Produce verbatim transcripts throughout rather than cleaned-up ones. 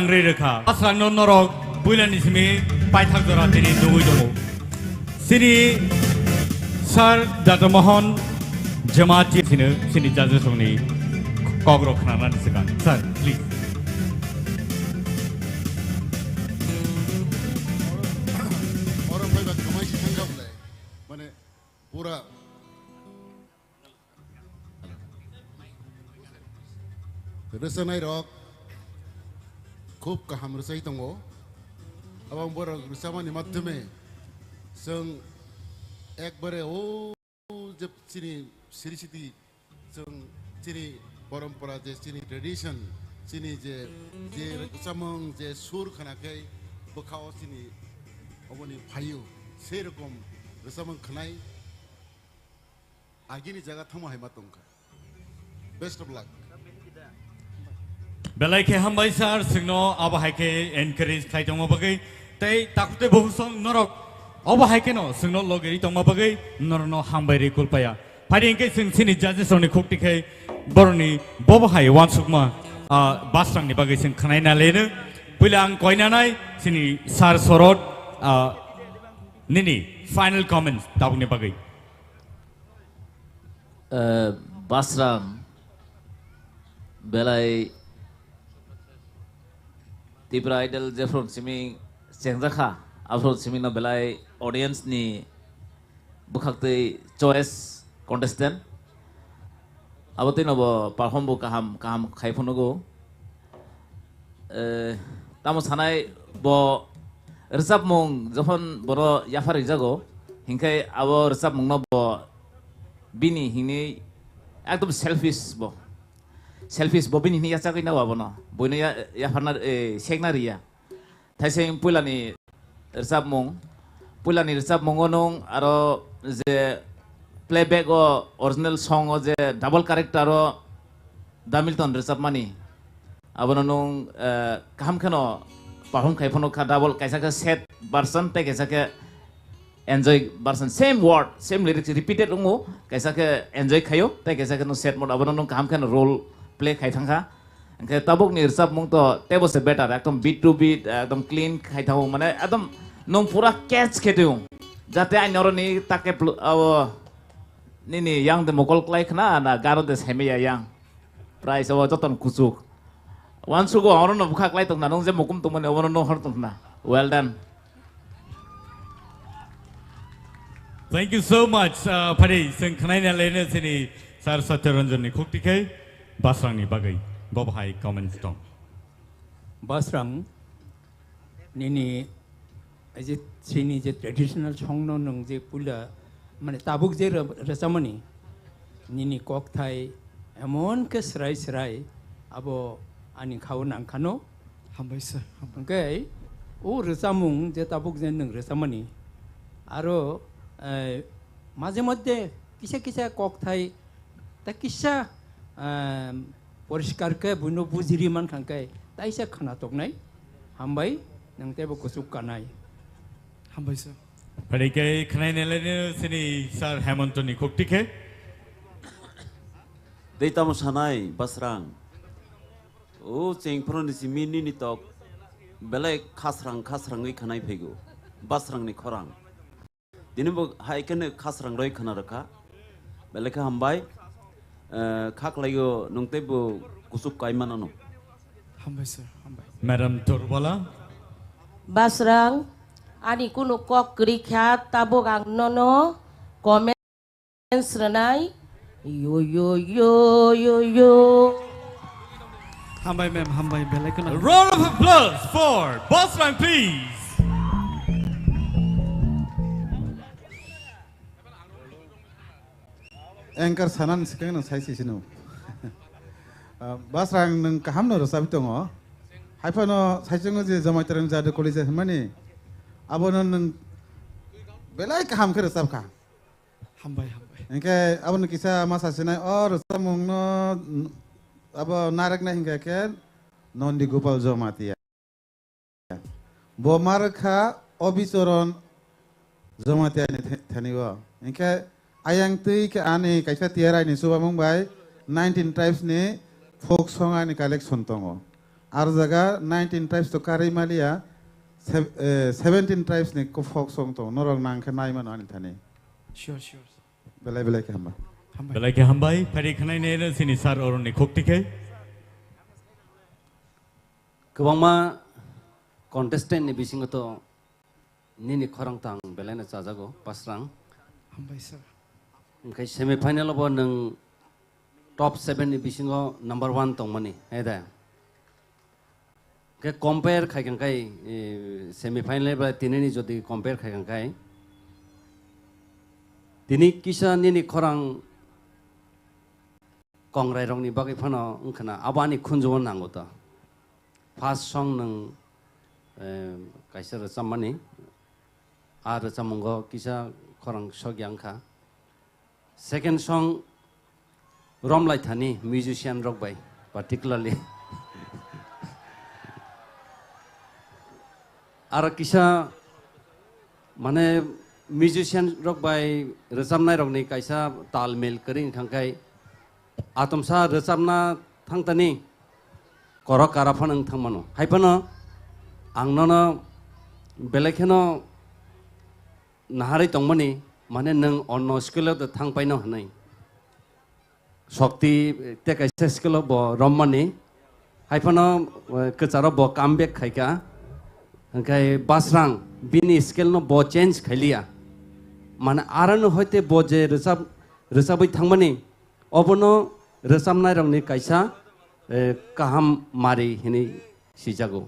Rwi rwkha. Aswkno norok puilani simi paithak jora tini nugwi tongo. Chini Sir Doctor Mohan Jamatia sino chini judges rokni kokrok khnanani swkang. Sir, please. Oro phaiba kwmaisi thangkha bwle. Mane pura Rwchanairok khub kaham rwchai tongo. Abang borok rwchamani madhyome chwng ekbare o je chini siri siti chwng chini porompora je chini tradition chini je je rwchamung je sur khana khe bwkhao chini oboni phaio sei rokom rwchamung khnai. Agini jaga thangma hai ma tongkha. Best of luck. Belai khe hambai sir, chwngno abo hai khe encourage khai tongma bagwi tei takhuk tei bukhuk song norok abo hai kheno chwngno logeri tongma bagwi norokno hambai rwi kulpaya. Phari hwnkhe chwng chini judges rokni khukti khai borokni bobo hai uansukma, ah, basrangni bagwi chwng khwnai na leno. Puila ang koinanai chini sir Sorot, ah, nini final comments tabukni bagwi. Eh, Basrang belai Tipra Idol jephru simi chengjakha, aphru simi no belai audience ni bwkhaktwi choice contestant. Abo twi no bo perform bo kaham kaham khai phunugo. Eh, tamo sanai bo rwchapmung jokhon bono yaphar ringjago, hinkhe abo rwchapmungno bo bini hinwi ekdom selfish bo. Selfish bo bini hinwi yachagwi nao abono. Boino ya-, yapharna, eh, sekna riya. Thaising puilani rwchapmung, puilani rwchapmungo nwng aro je playback o original song o je double character o Da Milton rwchapmani, abono nwng, eh, kaham kheno perform khai phano kha double, kaisa khe sad version tei kaisa khe enjoy version, same word, same lyrics repeated wngo, kaisa khe enjoy khaio tei kaisa khe nwng sad mode, abono nwng kaham kheno role play khai thangkha. Hwnkhe tabukni rwchapmung to teibo se better, ekdom beat to beat, ekdom clean khai thango, mane ekdom nwng pura catch khe tong, jate ani oroni take pl-, abo nini yang de mokol klai khna na garo de saimaya yang. Price o joton kuchuk. Wansugo oro no bwkha klai tongna, nung je mukum tongmani obono no hor tongna. Well done. Thank you so much. Uh, phari, chwng khnaina lene chini Sir Satya Ranjan ni khukti khai Basrang ni bagwi. Bo bahai comments tong. Basrang, nini, ei je, chini je traditional song no nwng je puila, mane tabuk je rw-, rwchamani, nini kokthai emon khe srai srai abo ani khao nangkhano. Hambai sir, hambai. Hwnkhe o rwchamung je tabuk je nwng rwchamani, aro, eh, maje moddhe kisa kisa kokthai ta kisa, ehm, poriskar khe buino bujiri mankha khe taisa khna toknai. Hambai, nwng teibo kuchuk kanai. Hambai sir. Phari khe khnaina lene chini Sir Hemantoni khukti khe. Tei tamo sanai Basrang. O chengphru ni simi nini tok belai khasrang khasrangwi khanai phaigo. Basrang ni khorang. Tini bo hai kheno khasrang roi khna rwkha. Belai khe hambai. Eh, kha khlaio nwng teibo kuchuk kai manano. Hambai sir, hambai. Madam Torbala. Basrang, ani kunu kok kwrwi kha, tabuk ang nono comments rwnai. Yo, yo, yo, yo, yo. Hambai ma'am, hambai, belai kheno. A round of applause for Basrang, please. Anchor sanan sikang nang sai sisino. Ah, Basrang nwng kaham no rwchapwi tongo. Haiphano saichungo je Jamaitwrwng Jadu College hwnmani, abono nwng belai kaham khe rwchapkha. Hambai, hambai. Hwnkhe abono kisa ma sasinai, o rwchapmungno abo nareknai hwnkhe khe Nondi Gopal Jamatia. Bo ma rwkha Obichoron Jamatia ni the-, thani o. Hwnkhe ayang twi khe ani kaisa T R I ni chubamung bai nineteen tribes ni folk song ani collection tongo. Ar jaga nineteen tribes to karwi maliya, sev-, eh, seventeen tribes ni kufok song tongo. Norok nang khe nai mano ani thani. Sure, sure. Belai belai khe hambai. Hambai. Belai khe hambai. Phari khwnai nai sini sir oroni khokti khe. Kwbangma contestant ni bisingo to nini khorang tang belai no chajago, Basrang. Hambai sir. Hwnkhe semi final bo nwng top seven ni bisingo number one tongmani, hai da? Hwnkhe compare khai kang khai, eh, semi final ba tinini jodi compare khai kang khai, tini kisa nini khorang kongrai rokni bagwi phano wngkhana abo ani khunjugo nango to. First song nwng, eh, kaisa rwchapmani, a rwchapmungo kisa khorang sokya wngkha. Second song, romlai thani musician rok bai particularly. Aro kisa, mane, musician rok bai rwchapnai rokni kaisa tal mil kwrwi wngkha khe, atomsa rwchapna thangtani korok kara phano wng thangmano. Hai phano ang nono belai kheno naharwi tongmani, mane, nwng onno skill o thang paino hwnwi. Shokti tei kaisa skill o bo rommani. Hai phano, eh, kwcharo bo come back khaikha. Hwnkhe Basrang bini skill no bo change khailiya. Mane, aroni hoite bo je rwchap, rwchabwi thangmani, obono rwchapnai rokni kaisa, eh, kaham mari hinwi sijago.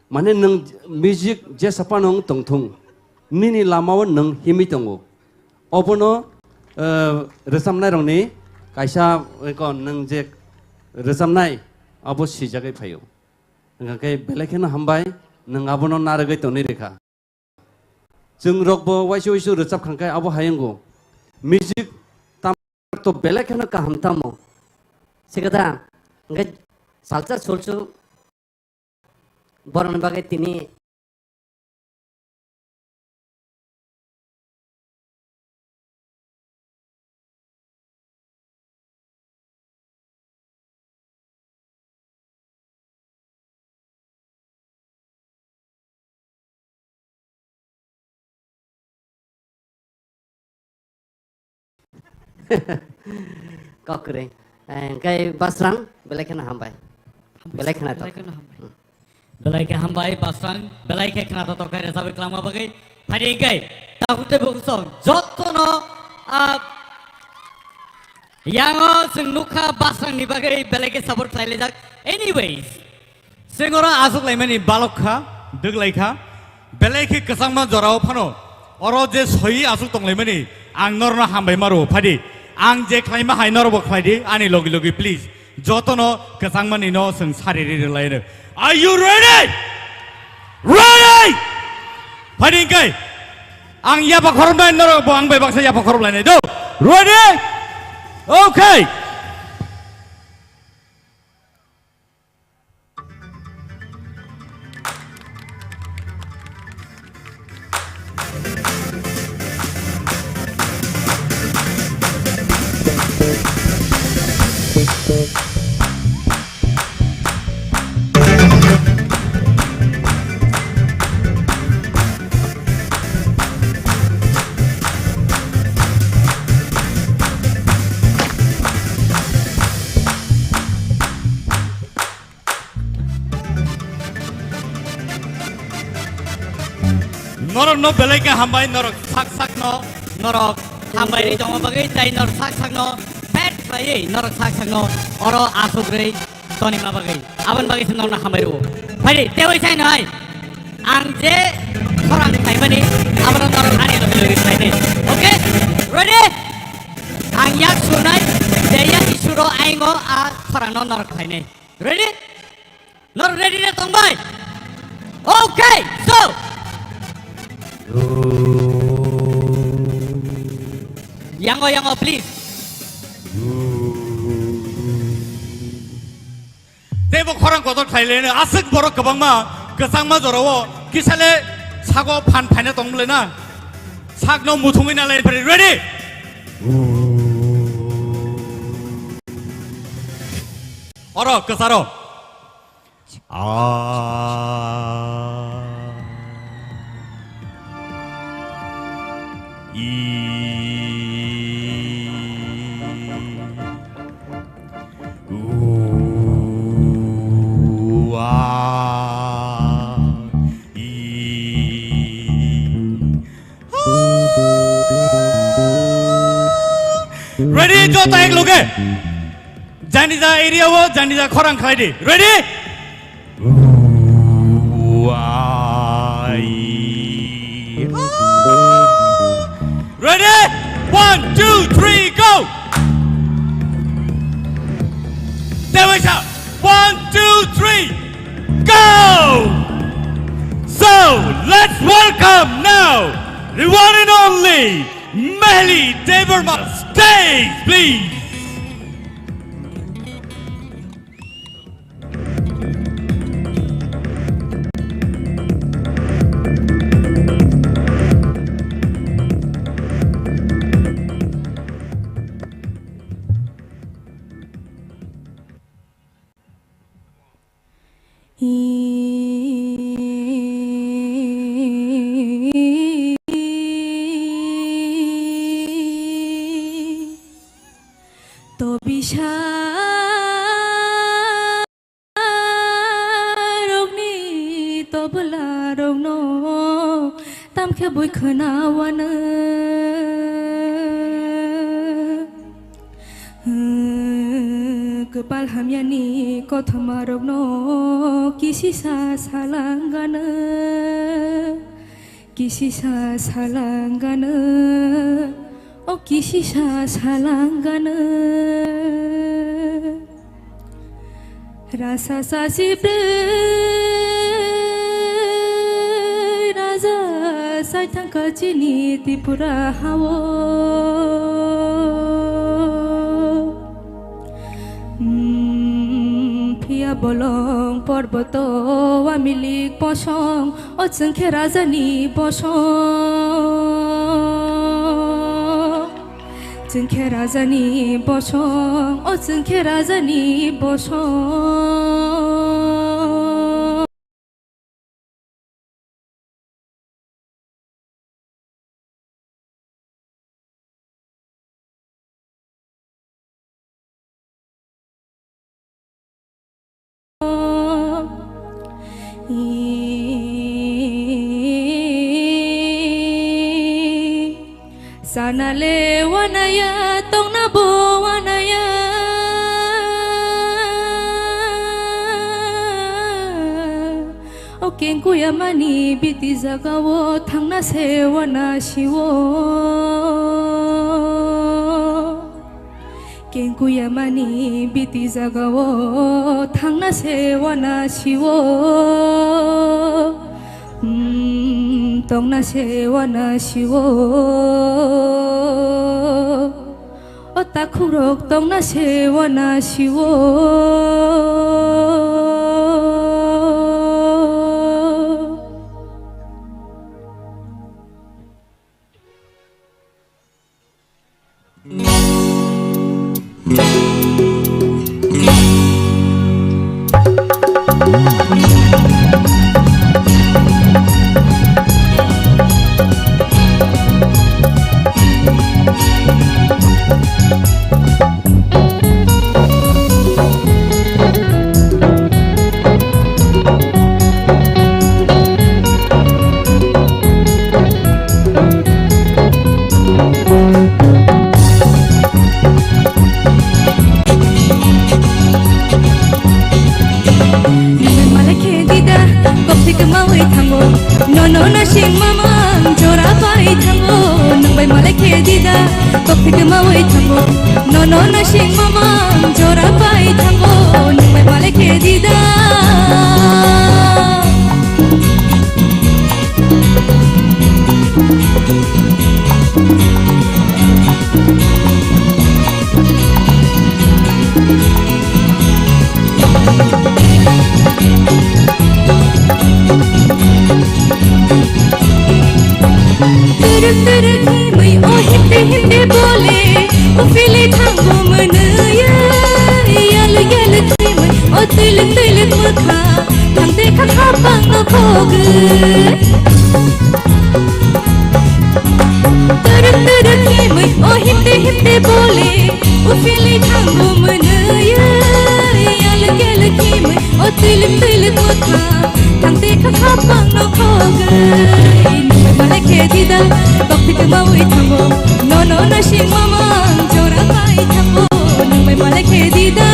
Mane nwng music jesa phano wng tongthung, nini lamao nwng himwi tongo. Obono, eh, rwchapnai rokni kaisa, eko nwng je rwchapnai abo sijagwi phaio. Hwnkhe belai kheno hambai, nwng abono narwgwi tonwi rwkha. Chwng rokbo waisa waisa rwchap khangkhe abo hai wngo. Music tam to belai kheno kaham tamo. Sikada, hwnkhe salsa sulsu borokni bagwi tini Kok kwrwi. Eh, hwnkhe Basrang, belai kheno hambai. Belai kheno belai kheno hambai. Hmm. Belai khe hambai, Basrang, belai khe khna totok khe rwchapwi kwlangma bagwi. Phaidi hwnkhe, takhuk tei bukhuk song, jotono, ah, yango chwng nukha Basrangni bagwi belai khe support khlailaijak. Anyways, chwng oro achuk laimani balok kha, dwk lai kha, belai khe kwchangma jorao phano oro je soiwi achuk tong laimani, ang norno hambai ma rwo, phaidi. Ang je khlaima hai norokbo khlaidi, ani logi logi please. Jotono kwchangmani no chwng sari ri rwlaino. Are you ready? Ready! Phaidi hwnkhe ang yapha khoromnai, norok bo ang bai baksa yapha khoromlainai do. Ready? Okay. Norokno belai khe hambai, norok sak sakno norok hambai ri tongma bagwi, tei norok sak sakno bet khlaiwi norok sak sakno oro asugwi tonima bagwi. Aboni bagwi se norokno hambai rwo. Phaidi, teiwi sai nai. Ang je khorang khlaimani, abono norok ani logi logi khlainai. Okay? Ready? Ang yak sunai, je yak isuro aingo a khorangno norok khlainai. Ready? Norok ready na tongbai? Okay, so. Yango, yango, please. Teibo khorang kotor khlai le, aswk borok kwbangma kwchangma jorao kisale sago phan phaina tong bwle na. Sakno muthungwi na lai phari, ready? Oro kwcharo. Ah. I. U. Ah. I. Ready? Joto ek loge. Janija area o, janija khorang khlai di. Ready? Ready? One, two, three, go! Dewaisa, one, two, three, go! So, let's welcome now the one and only Mehli Debbarma, stage, please. To bisa rokni tobla rokno tamkhe bui khwnawano. Kwpal hamyani kothoma rokno kisisa salangano, kisisa salangano, o kisisa salangano. Rasa sasi brwi raja sai thangkha chini Tripura hao. Hmm, phiya bolong porboto wamilik bosong, o chwngkhe rajani bosong. Chwngkhe rajani bosong, o chwngkhe rajani bosong. Sana le wanaya, tongna bo wanaya. O kengkuyamani biti jagao thangna se wana siwo. Kengkuyamani biti jagao thangna se wana siwo. Hmm, tongna se wana siwo. O takhukrok tongna se wana siwo. Nungbai malai khe dida, kok thik mawi thango. Nono nasing mamang jora pai thango. Nungbai malai khe dida, kok thik mawi thango. Nono nasing mamang jora pai thango. Nungbai malai khe dida. Twerek twerek himwi o himte himte bole, o philwi thango mwnwi, yalwk yalwk himwi o twilwk twilwk mwkha. no khogwi. Turuk turuk himwi o himte himte bole, ufili thango mwnwi. Yaluk yaluk himwi o twiluk twiluk motha, thangte kha khapang no khogwi. Nungbai malai khe dida, tokthwi kwmawi thango, nono nasing mamang jora pai thango. Nungbai malai khe dida.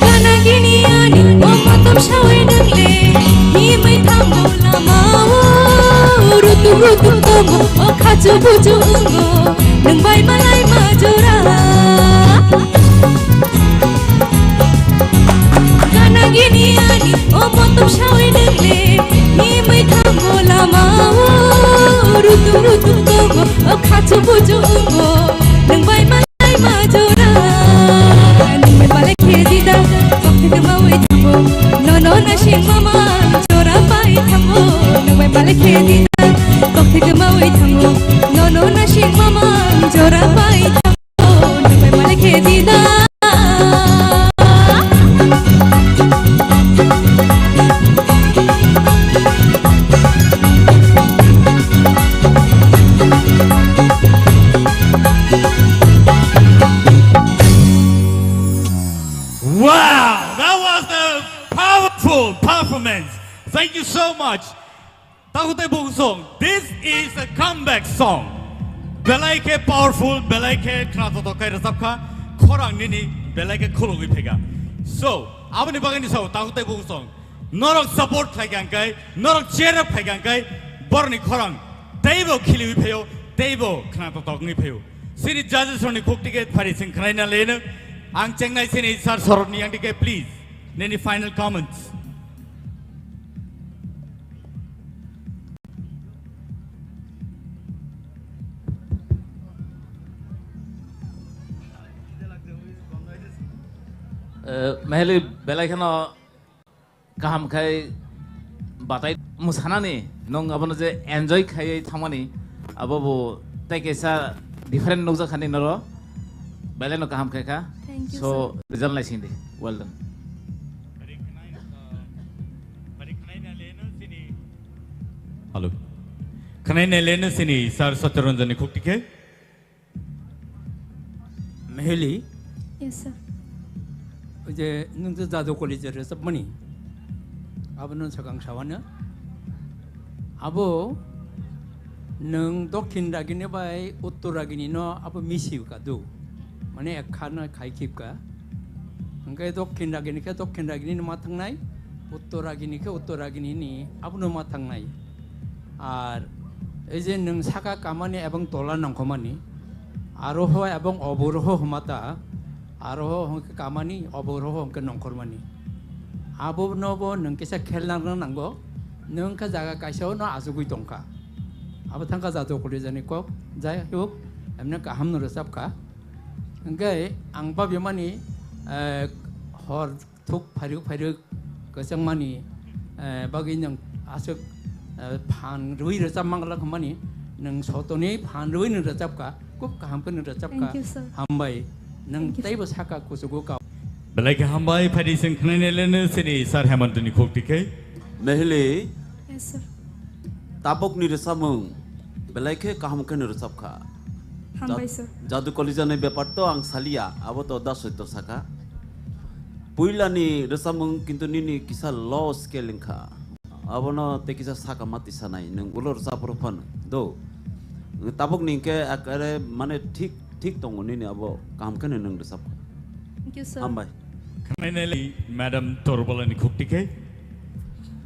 Gana gini ani o matom sawi nungle, himwi thango lama o, rutuk rutuk tongo o khachu buchu wngo, nungbai malai ma jora. Gana gini ani o matom sawi nungle, himwi thango lama o, rutuk rutuk tongo o khachu buchu wngo, nungbai ma Ai ma jora, nungbai malai khe dida, tokthwi kwmawi thango, nono nasing mamang jora pai thango, nungbai malai khe dida, tokthwi kwmawi thango, nono nasing mamang jora pai thango, nungbai malai khe dida. Wow, that was a powerful performance. Thank you so much. Takhuk tei bukhuk song, this is a comeback song. Belai khe powerful, belai khe khna thothok khe rwchap kha, khorang nini belai khe khulugwi phaikha. So, aboni bagwi ni sao takhuk tei bukhuk song. Norok support khlai kha hwnkhe, norok cheer up khlai kha hwnkhe, borokni khorang teibo khiliwi phaio, teibo khna thothok wngwi phaio. Sini judges rokni khuk ticket phari sing khnaina leno. Ang chengnai sini sir Sorobni yang ticket, please. Nini final comments. Eh, Meheli belai kheno kaham khai batai mwsanani nwng abono je enjoy khaiwi thangmani abo bo tei kaisa different nukjak khani noro belai no kaham khai kha. Thank you, so, sir. Result naising di. Well done. Hello. Khwnai naileno sini sir Satyaranjan ni khuk tikhe. Meheli. Yes, sir. Oje nwng je Jadu College rwchapmani. Abono swkang sawano. Abo nwng Dokhin Ragini bai Uttor Ragini no abo misi kadu. Mane ekha no khai khip ka. Hwnkhe Dokhin Ragini khe Dokhin Ragini no ma thangnai, Uttor Ragini khe Uttor Ragini ni abono ma thangnai. Ar ei je nwng saka kamani ebong tola nongkhomani, aroho ebong oboroho hwmata, aroho hwnkhe kamani, oboroho hwnkhe nongkhormani. Abono bo nwng kisa khel nang nango, nwng khe jaga kaisa no achugwi tongkha. Abo thangkha Jadu College ni kok, jai hok, emne kaham no rwchapkha. Hwnkhe ang babimani, eh, hor thuk phairwk phairwk kwchangmani, eh, bagwi nwng aswk, eh, phan rwui rwchap manglak hwnmani, nwng sotoni phan rwui nwng rwchapkha, khub kaham khe nwng rwchapkha. Thank you, sir. Hambai. Nwng thank you, sir. Teibo saka kuchugo kau. Belai khe hambai, phaidi sing khnainai leno sini Sir Hemantoni khuk tikhe. Meheli. Yes, sir. Tabukni rwchapmung belai khe kaham khe no rwchapkha. Hambai, jad-, sir. Jadu College ni bepar to ang salia, abo to da soito saka. Puilani rwchapmung kintu nini kisa low scale wngkha. Abono tei kisa saka mati sanai, nwng ulo rwchap rw phano do. Tabukni hwnkhe ekare mane thik, thik tongo nini abo kaham khe no nwng rwchapkha. Thank you, sir. Hambai. Khnainai lai Madam Torbolani khuk tikhe.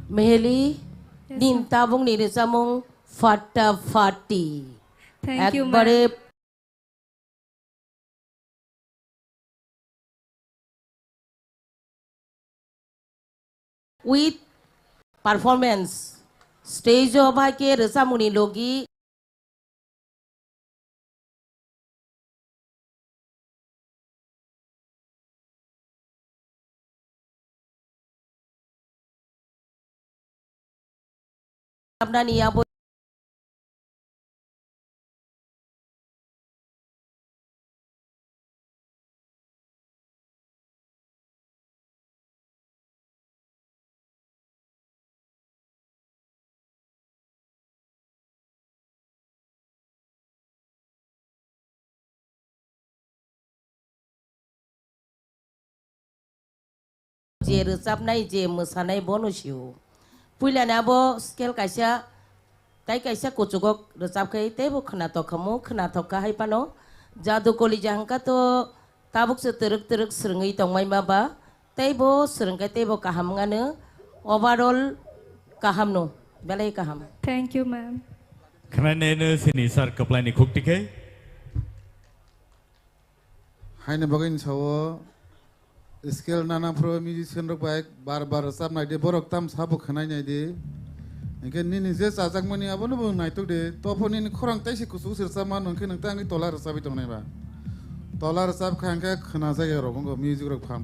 Meheli. Yes, sir. Nin tabukni rwchapmung Fatta Fatti. Thank you, ma'am. Ekbare with performance. Stage o bai khe rwchapmungni logi. Abnani abo Je rwchapnai, je mwsanai, bono sio. Puilani abo scale kaisa, tai kaisa kuchugo rwchapkhe, teibo khwnatok khamu, khwnatok kha hai phano. Jadu Kolija hwnkha to tabuk se twrwk twrwk swrwngwi tongmai ma ba, teibo swrwngkhe teibo kaham wngano, overall kaham no, belai kaham. Thank you, ma'am. Khwnainaino sini sir kwplaini khuk tikhe. Haini bagwi ni sao scale nana phuru musician rok bai bar bar rwchap nai di, borok tam sabo khwnai nai di. Hinkhe nini je chajakmani abono bo naitok di, tophor nini khorang taisi kuchuk se rwchap mano, hinkhe nwng tei ang tola rwchapwi tongnai ba. Tola rwchap kha hinkhe khwna jagwi rok wngkha music rok pham.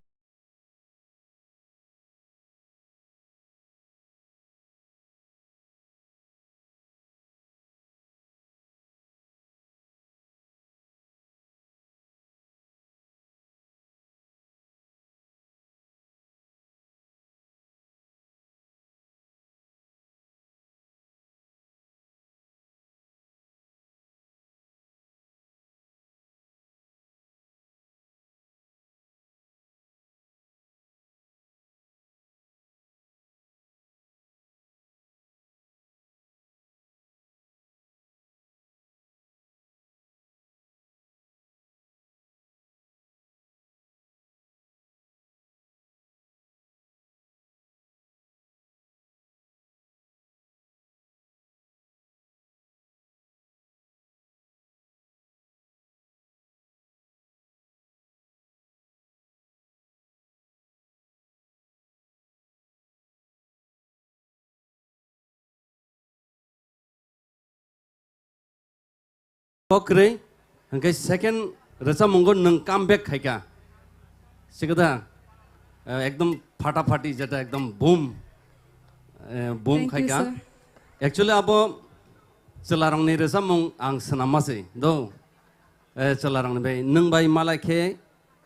Kokrwi, hwnkhe second rwchapmungo nwng come back khaikha. Sikada, eh, ekdom phata phati jeta ekdom boom, eh, boom Thank you, khaikha. Sir. Actually, abo chwlarokni rwchapmung ang swnamma se, do. Eh, chwlarokni bai, nwng bai malai khe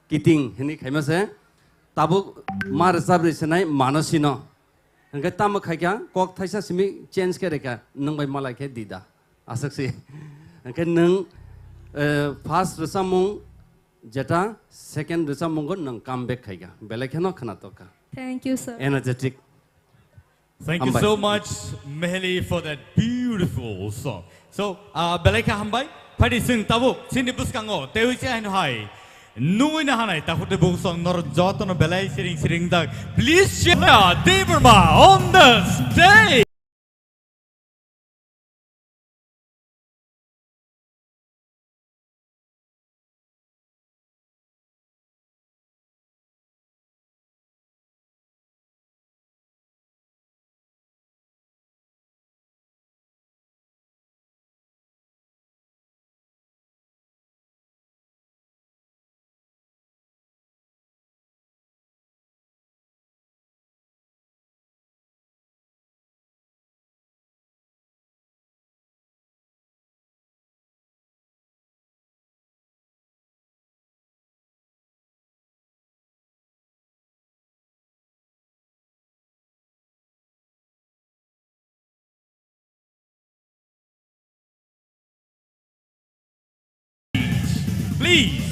kiting hwnwi khaima se. Tabuk ma rwchap rwi swnai mano sino. Hwnkhe tamo khaikha, kok thaisa simi change khe rwkha, nwng bai malai khe dida. Aswk se. Hwnkhe nwng, eh, first rwchapmung jeta, second rwchapmungo nwng come back khaikha. Belai kheno khwnatok kha. Thank you, sir. Energetic. Thank you Hambai. So much, Meheli, for that beautiful song. So, uh, belai kha hambai. Phaidi chwng tabuk chini bwskango teiwi se haino hai nugwi na hanai takhuk tei bukhuk song norok jotono belai siring siring dak. Please cheer Debbarma on the stage. Please.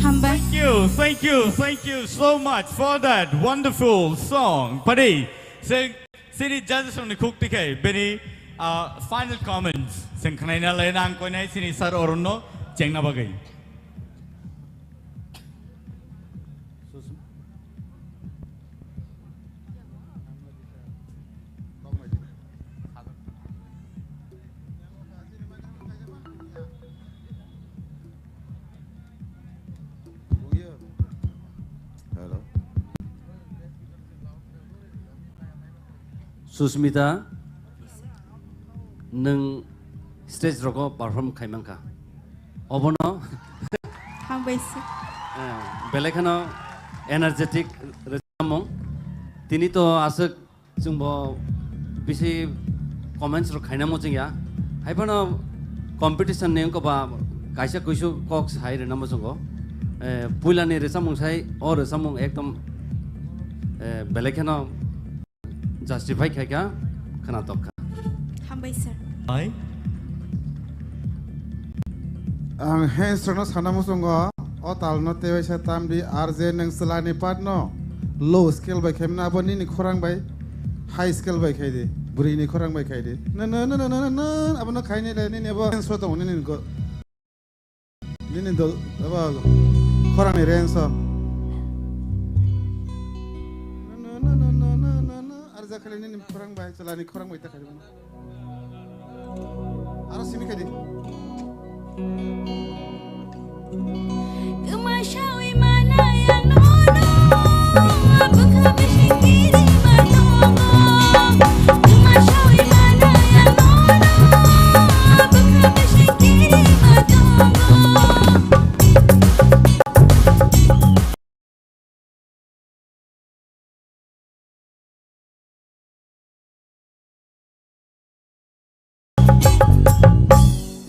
Hambai. Thank you, thank you, thank you so much for that wonderful song. Padi, se, sini judges rokni khuk tikhai, bini, ah, final comments. Seng khnaina lai nang koinai sini sir Arun no chengna bagwi. Hello. Susmita, nwng stage rogo perform khai mankha. Obono Hambai se. Eh, belai kheno energetic rwchapmung. Tini to aswk chwngbo bisi comments rok khaina muchungya. Haiphano competition ni wngkha ba kaisa kuisu kok sai rwna muchungo. Eh, puila ni rwchapmung sai o rwchapmung ekdom, eh, belai kheno justify khaikha, khwnatok kha. Hambai sir. Hai. Ang hands rokno sana muchungo, o talno teiwaisa tamdi, R J nwng chwlani part no low scale bai khaimano, abo nini khorang bai high scale bai khaidi, bwrwini khorang bai khaidi. No, no, no, abono khaini le nini abo hands o tongo nini go. Nini dol, abo khorangni range o. Ar jakhali nini khorang bai, chwlani khorang bai ta khaidi. Aro simi khaidi.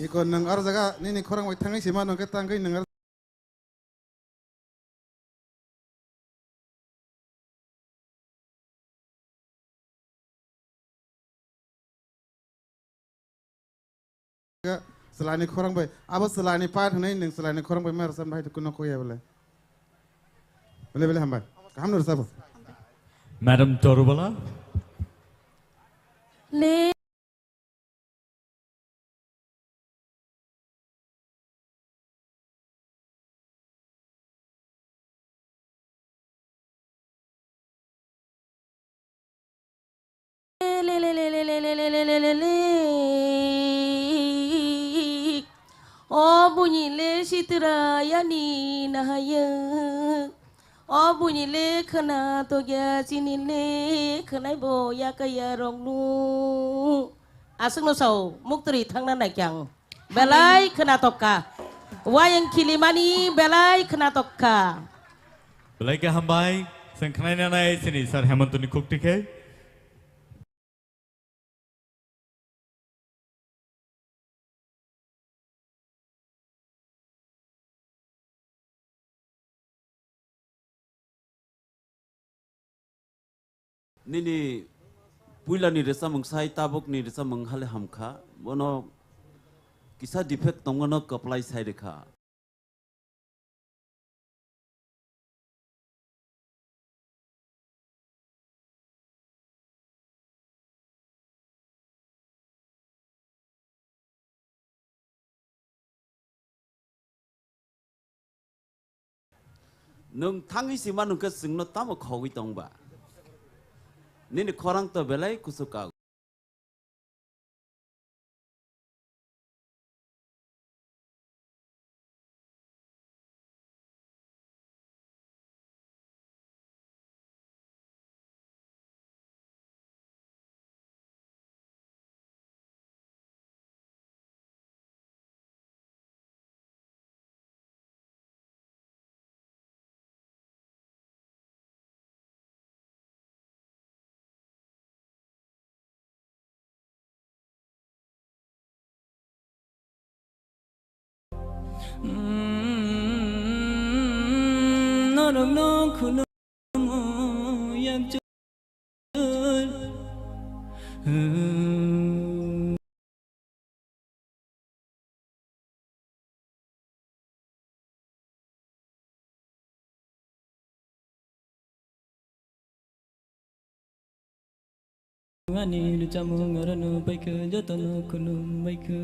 Iko nwng aro jaga nini khorang bai thangwi sima nungkhe tangwi nwng aro Chwlani khorang bai, abo chwlani part hwnwi nwng chwlani khorang bai ma rwchapna hai kuno kok ya bole. Bole bole hambai. Kaham no rwchabo. Madam Torubala. Le. O buini le sitra yani nahaya. O buini le khwna tokya chini le khwnai bo yakaya roknu. Aswkno sao muktwrwi thangna naikyang. Belai khwnatok kha. Wayang khilimani belai khwnatok kha. Belai khe hambai. Chwng khwnai nanai chini Sir Hemantoni khuk tikhe. Nini puilani rwchapmung sai tabukni rwchapmung hale hamkha, bono kisa defect tongmano kwplai sai rwkha. Nwng thangwi sima nungkhe chwngno tamo khogwi tongba? Nini khorang to belai kuchuk kag. Norokno khulumu yakchul. Ani chamung orono paikha, jotono khulum baikha.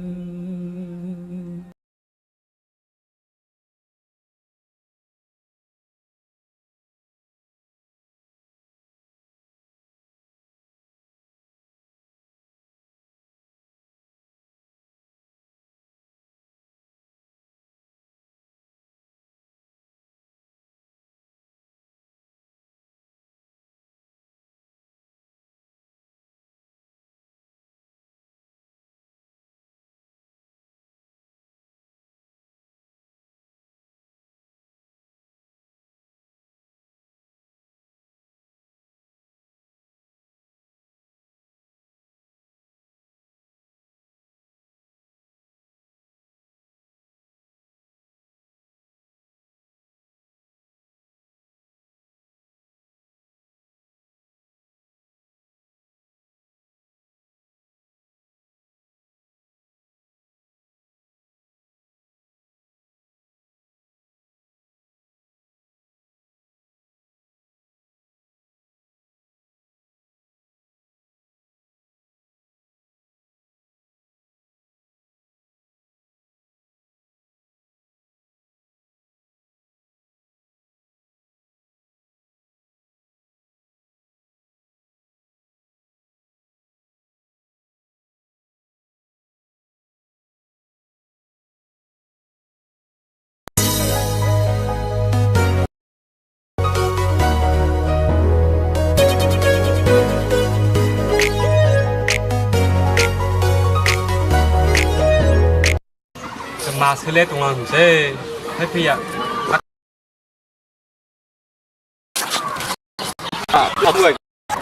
Mas khe le tonglang se, hai phiya.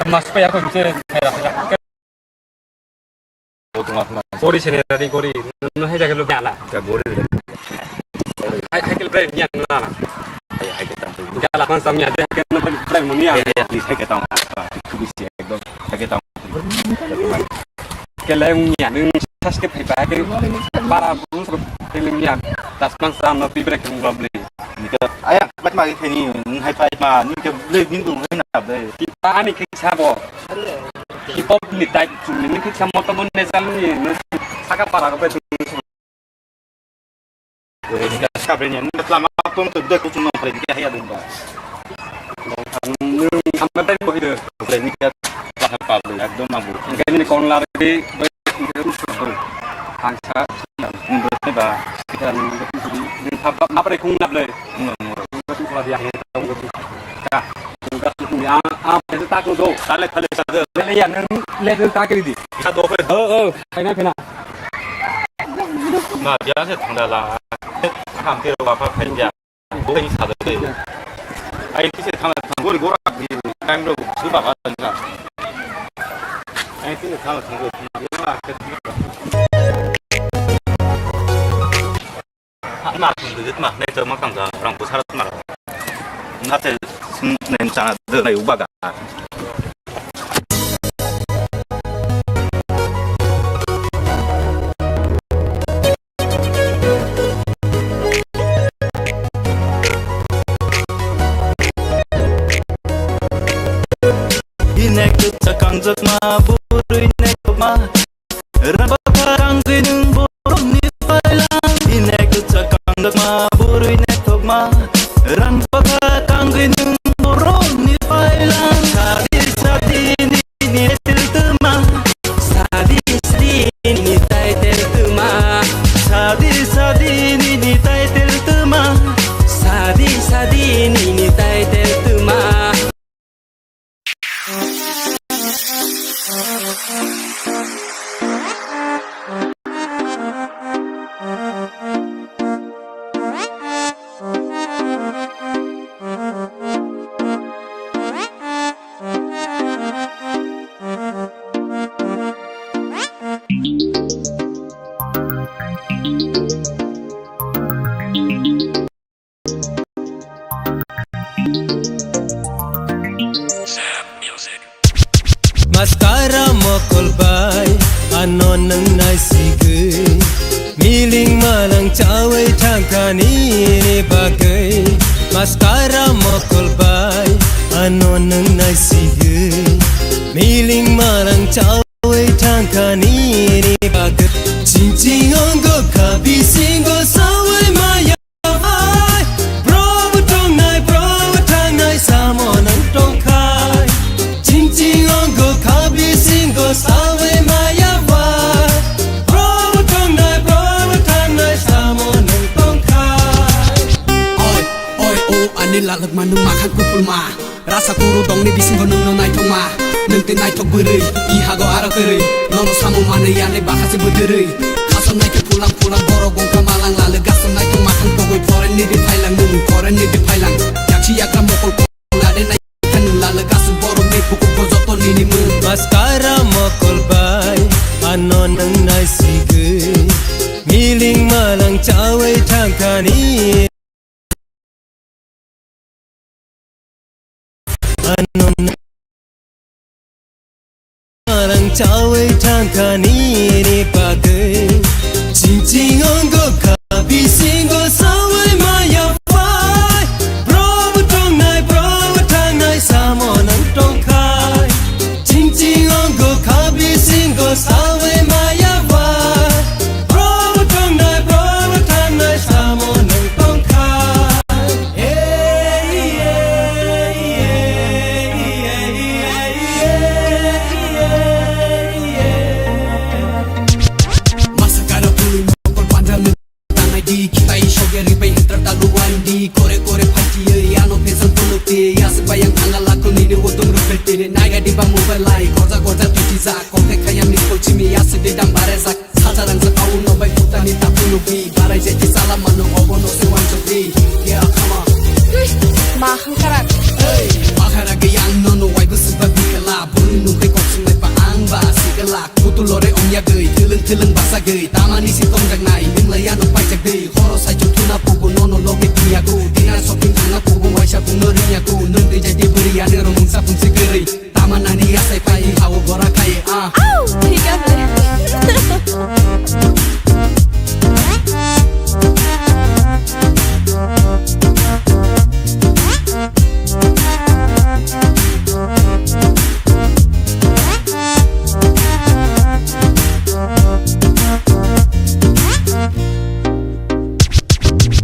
Mas phiya ko se, hai ra, hai ra. Gori sene rani gori, no hai jaga lo bala. Ka gori. Hai, hai ke bre niya na. Hai, hai ke tam. Gala man sam ya, hai ke no bre mo niya. Hai, hai, please, hai ke tam. Kubi si ekdom, hai ke tam. Keleng ya, nung sas ke phai ba ke para bus ke leng ya. Das man sa no pi bre ke problem. Nika, aya, bat ma ke ni, nung hai phai ma, ni ke le ni du hai na bre. Ki pa ani ke sabo. Ki pop ni tai chu ni ke samo to mon ne jam ni, no saka para ko pe tu. Sabrenya, nini lama tong tong de kuchung nong pare, dia haya dong ba. Ang nung ang na tai bohi de. Pare ni ka pa pa de, ekdom abu. Ang kani ni kon la de, ang sa, ang ba. Kita ni, ni pa pa, apa de kung na ble. Nung, nung. Ka, kung ka, kung ya, ah, itu tak do. Tale, tale, tale. Tale ya, nung, le, tak di. Ka do, pe. Oh, oh, kaina, kaina. Ma, biya se thangda la. Tham tiro ba pha phai biya. Bo ni sa de. Ai, ki se thangda thang gori gora ki time ro su ba ba na. Ai, ki se thangda thang gori. Ma, ke thangda. Ma, kun de ma, ne to ma kang ga, rang ko sar ma. Na te, ne cha de na u ba ga. Inek cha kangjak ma, buri nek ma. Rambakha kangwi nwng borokni phailang, inek cha kangjak ma, buri nek thokma. Rambakha kangwi nwng borokni phailang, sadi sadi nini title twma. Sadi sadi nini title twma. Sadi sadi nini title twma. Sadi sadi nini title twma. Ano nwng naisigwi, miling malang chawi thangkha nini bagwi. Maskara mokol bai, ano nwng naisigwi, miling malang chawi thangkha nini bagwi. Ching ching ongo kha bisingo sawi maya. Bro bo tongnai, bro bo thangnai, samo nang tongkhai. Ching ching ongo kha bisingo sawi maya bai. Bro bo tongnai, bro bo thangnai, samo nang tongkhai. Oi, oi, o ani lalak manu makhan kupul ma. Rasa kuru dongni bisingo nwngno naithokma. Nwng tei naithok bwrwi, i hago aro kwrwi. Nono samung manwi yani bakha se bwdwrwi. Khasam naikhe phulang phulang borok wngkha malang lale. Gasam naithok makhang pogwi foreign ni di phailang nwng, foreign ni di phailang. Yaksi yakra mokol kok lade naikhe nwng lale. Gasam borok ni bukugo joto nini mwng. Maskara mokol bai, ano nwng naisigwi. Miling malang chawi thangkha ni. Ano nwng malang chawi thangkha nini bagwi. Ching ching ongo kha bisingo sawi maya bai. Bro bo tongnai, bro bo thangnai, samo nang tongkhai. Ching ching ongo kha bisingo sawi maya bai. Bro bo tongnai, bro bo thangnai, samo nang tongkhai. Masa kara pului mokol panjang tanai di kitai shoge ribai hitra talu wandi kore kore phachi yano pesan tuluk te yas bayang thanga lakuni ni utum rupel tene naga di ba mobile lai gorja gorja tuti ja konte khayam ni kolchimi yas de dam bare jak. Sacha rangsa kau no bai putani tapu nubi. Barai jeki sala mano obo no se wanchok di. Yeah, come on. Ma hangkarak. Hey, bahara ge yang no no wai bwswk ba bikala. Bwrwi nungkhe kok swngnai pa ang ba sikala. Kutul lore ongya gwi, thwlwng thwlwng basa gwi. Tamani si tongjak nai, nungla yano paijak gwi. Horo saichuk thuna pugu no no loge thungya gu. Dina shopping thangna pugu waisa bung no ringya gu. Nung twijai di bwrwi yani rong mungsa bungsi gwi. Tama nani yasai pai hao gora khai, ah. Au, thik ase.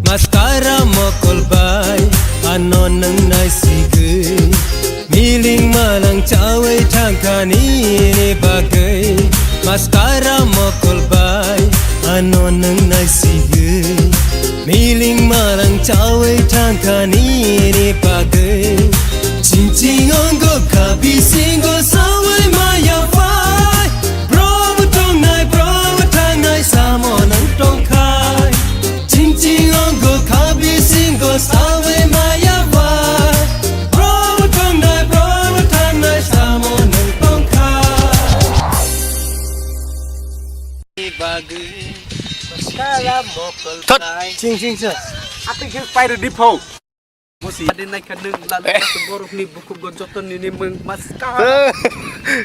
Maskara mokol bai, ano nwng naisigwi. Miling malang chawi thangkha nini bagwi. Maskara mokol bai, ano nwng naisigwi. Miling malang chawi thangkha nini bagwi. Ching ching ongo kha bisingo sawi maya bai. Bro bo tongnai, bro bo thangnai, samo nang tongkhai. Ching ching ongo kha bisingo sawi maya bai. Bro bo tongnai, bro bo thangnai, samo nang tongkhai. Bagwi. Maskara mokol bai. Ching ching sa. Ati khe pairo di phau. Musi adi naikha nwng lal borokni bukhukgo joto nini mwng maska.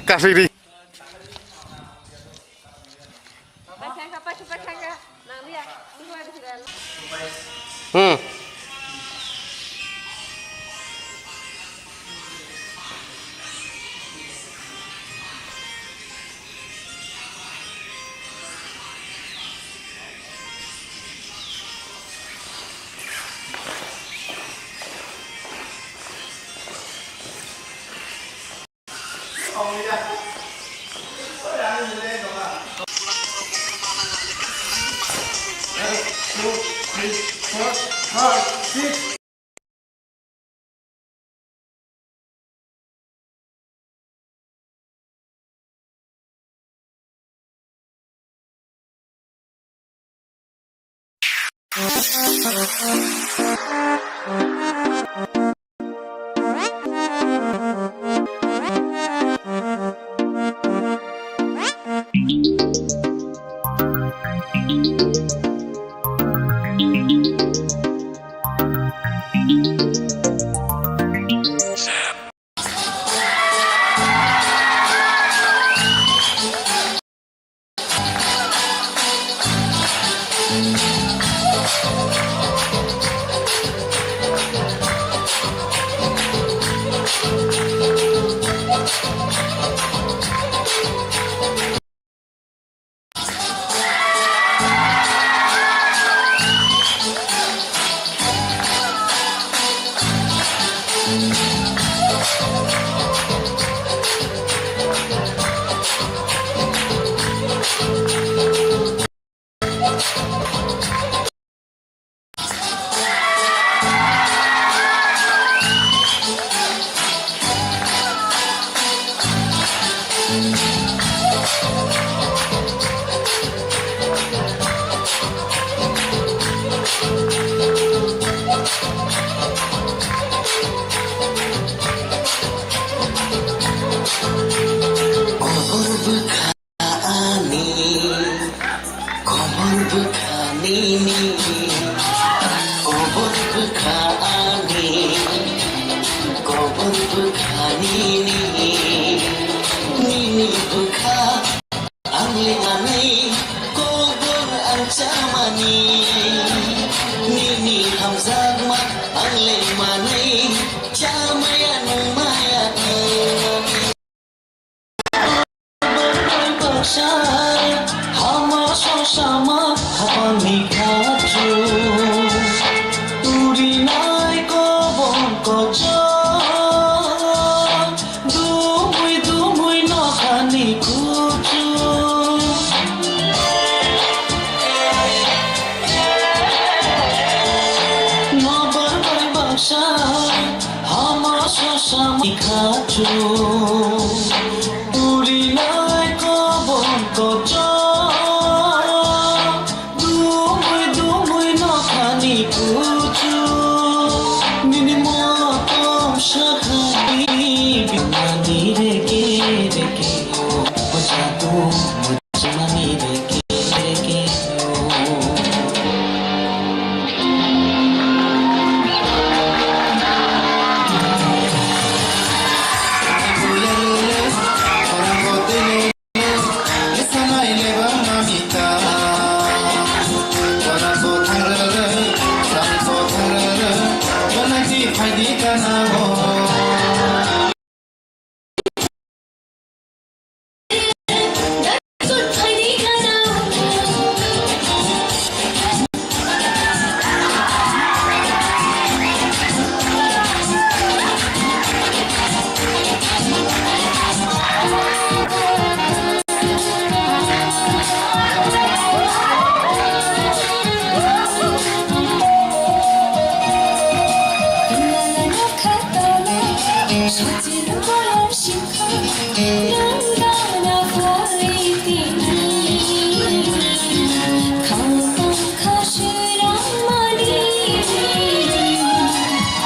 Kasiri. Hmm. Ang le manwi, kokborok ang chamani. Nini hamjakma ang le manwi, chamaya nungmaya ang. Kokborok baksa, hama sosama, hapangni khachu. Turinai kobon kochok. Dumui dumui nokhani kuchu. Nobar bai baksa hama sosam ikhachu. Turinai kobon kochok. Dumui dumui nokhani kuchu. Nini motom sakhani bimani reke reke. Bajatu bajani reke reke.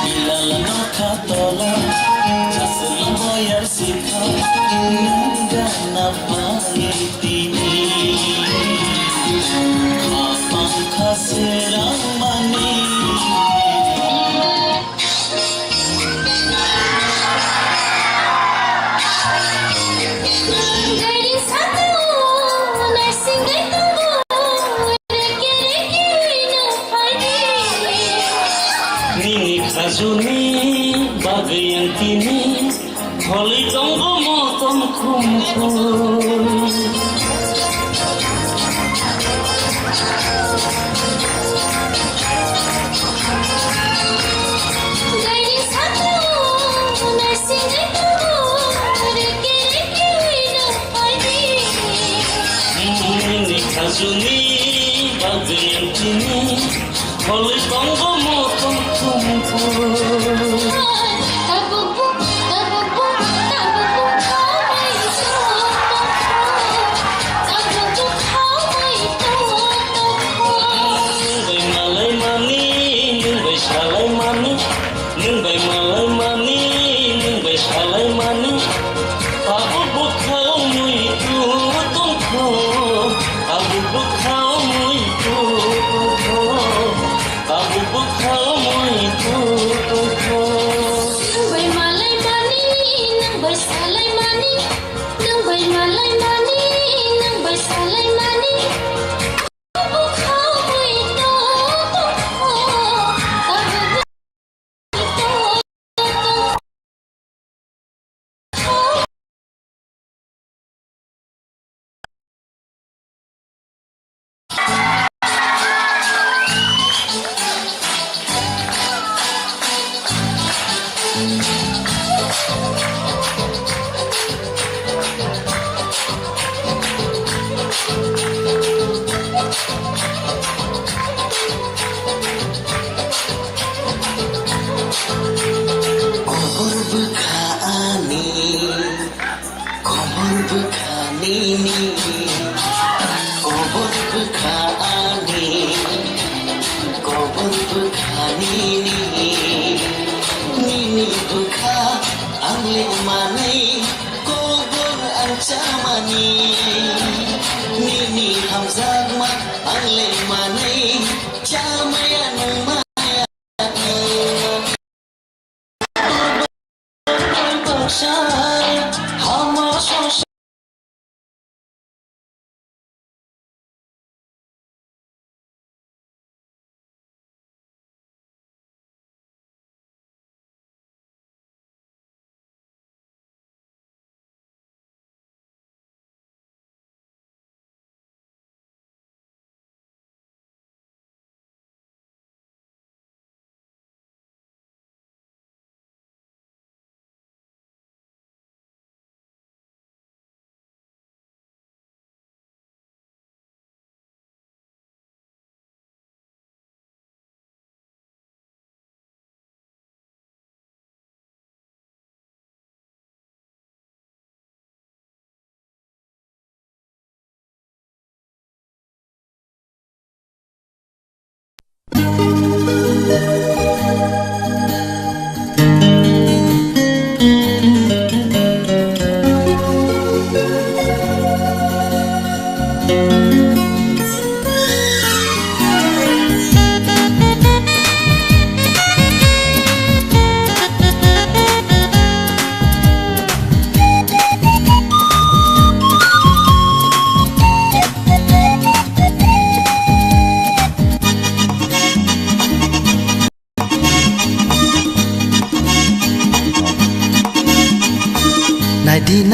Bilal nokha tola, chasla boyar sikha, nungga na pari tini. Khapang kha serang mani. Nini khajuni bagwi ang tini, holi tongo motom khum khum. Nini khajuni bagwi ang tini, holi tongo motom khum khum. Nung bai malai mani, nung bai salai mani, nung bai malai mani, nung bai salai mani. Abo bwkha wngwi tu tongkho, abo bwkha wngwi tu tongkho, abo bwkha wngwi tu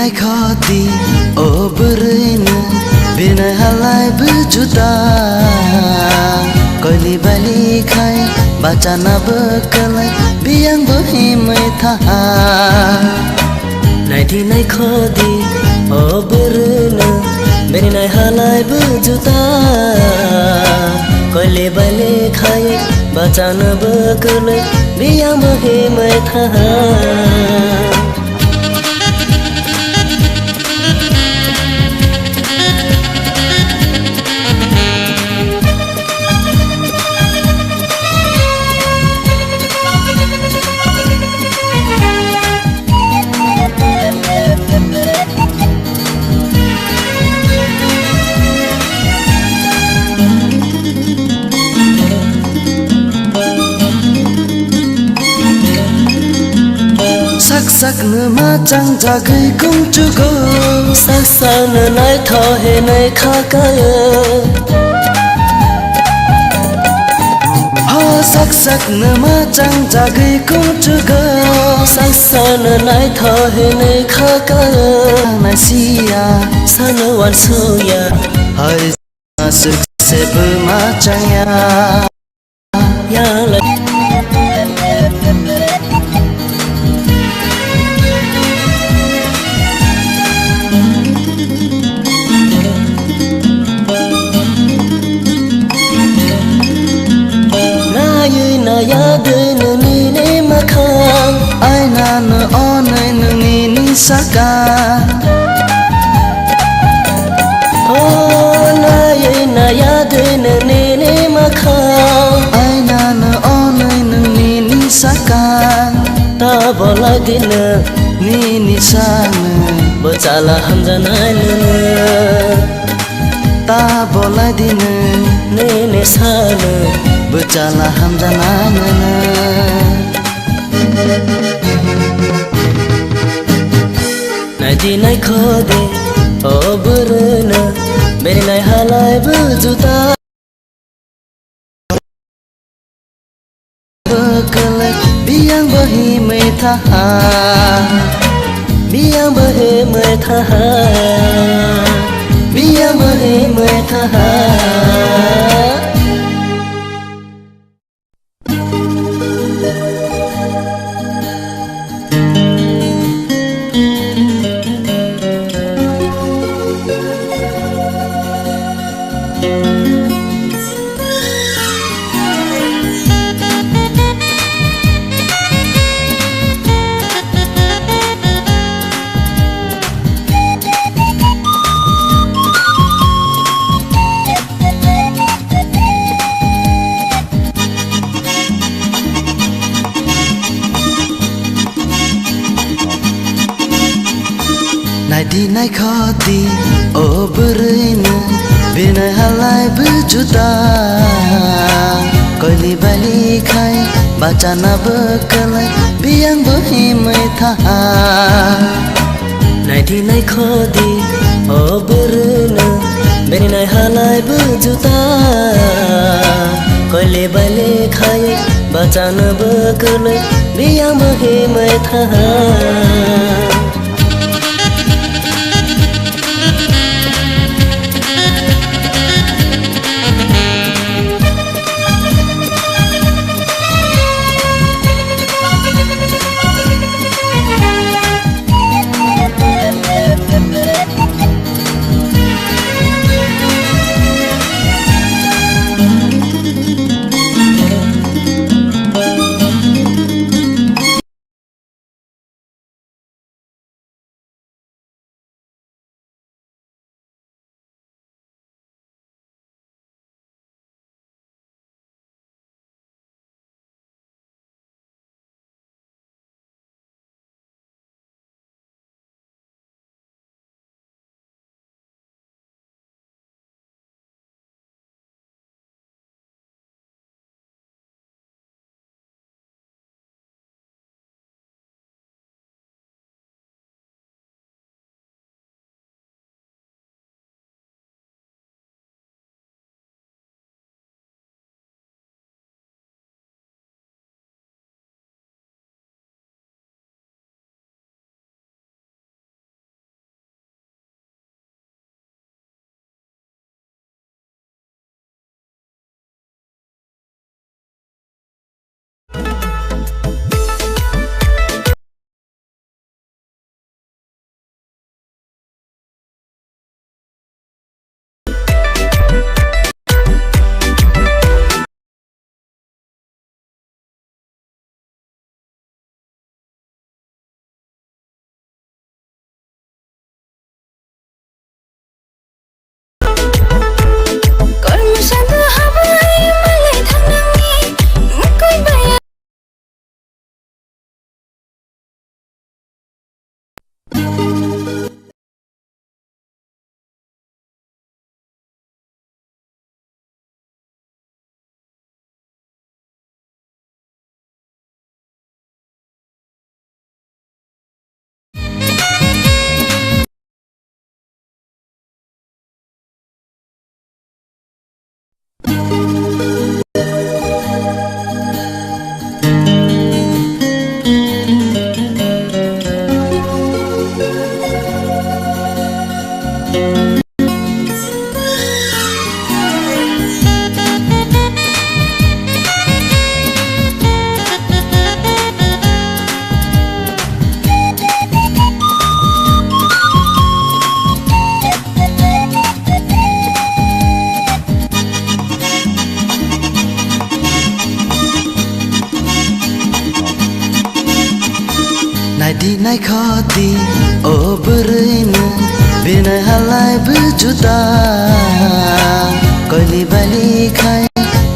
Naikho di, o bwrwino, bini halai bo juda. Koili baili khai, bachana bo kwlai, biyang bo himwi thaha. Naidi naikho di, o bwrwino, bini nai halai bo juda. Koili baili khai, bachana bo kwlai, biyang bo himwi thaha. Sak sak no ma chang jagwi kung chugo. Sak sak no naitho hinwi kha kayo. Ho sak sak no ma chang jagwi kung chugo. Sak sak no naitho hinwi kha kayo. Nai siya. Sano wan suya. Hai. Sukse buma chaya. Yala. Nayui naya dui nini makhang. Aina no onai nini saka. O nayui naya dui nwng nini makhang. Aina no onai nwng nini sakang. Ta bolai di nwng. Nini sano. Bwchala hamjanai nwng. Ta bolai di nwng. Nini sano. Bwchala hamjanai nwng. Naidi naikho di, o bwrwino, bini nai halai bo juda. Bwkhalai, biyang bo himwi thaha, biyang bo himwi thaha, biyang bo himwi thaha. Naidi naikho di, o bwrwino, bini halai bo juda. Koili baili khai, bachana bwkhalai, biyang bo himwi thaha. Naidi naikho di, o bwrwino, bini nai halai bo juda. Koili baili khai, bachana bwkhalai, biyang bo himwi thaha. Di naikho di, o bwrwino, bini halai bw juda. Koili baili khai,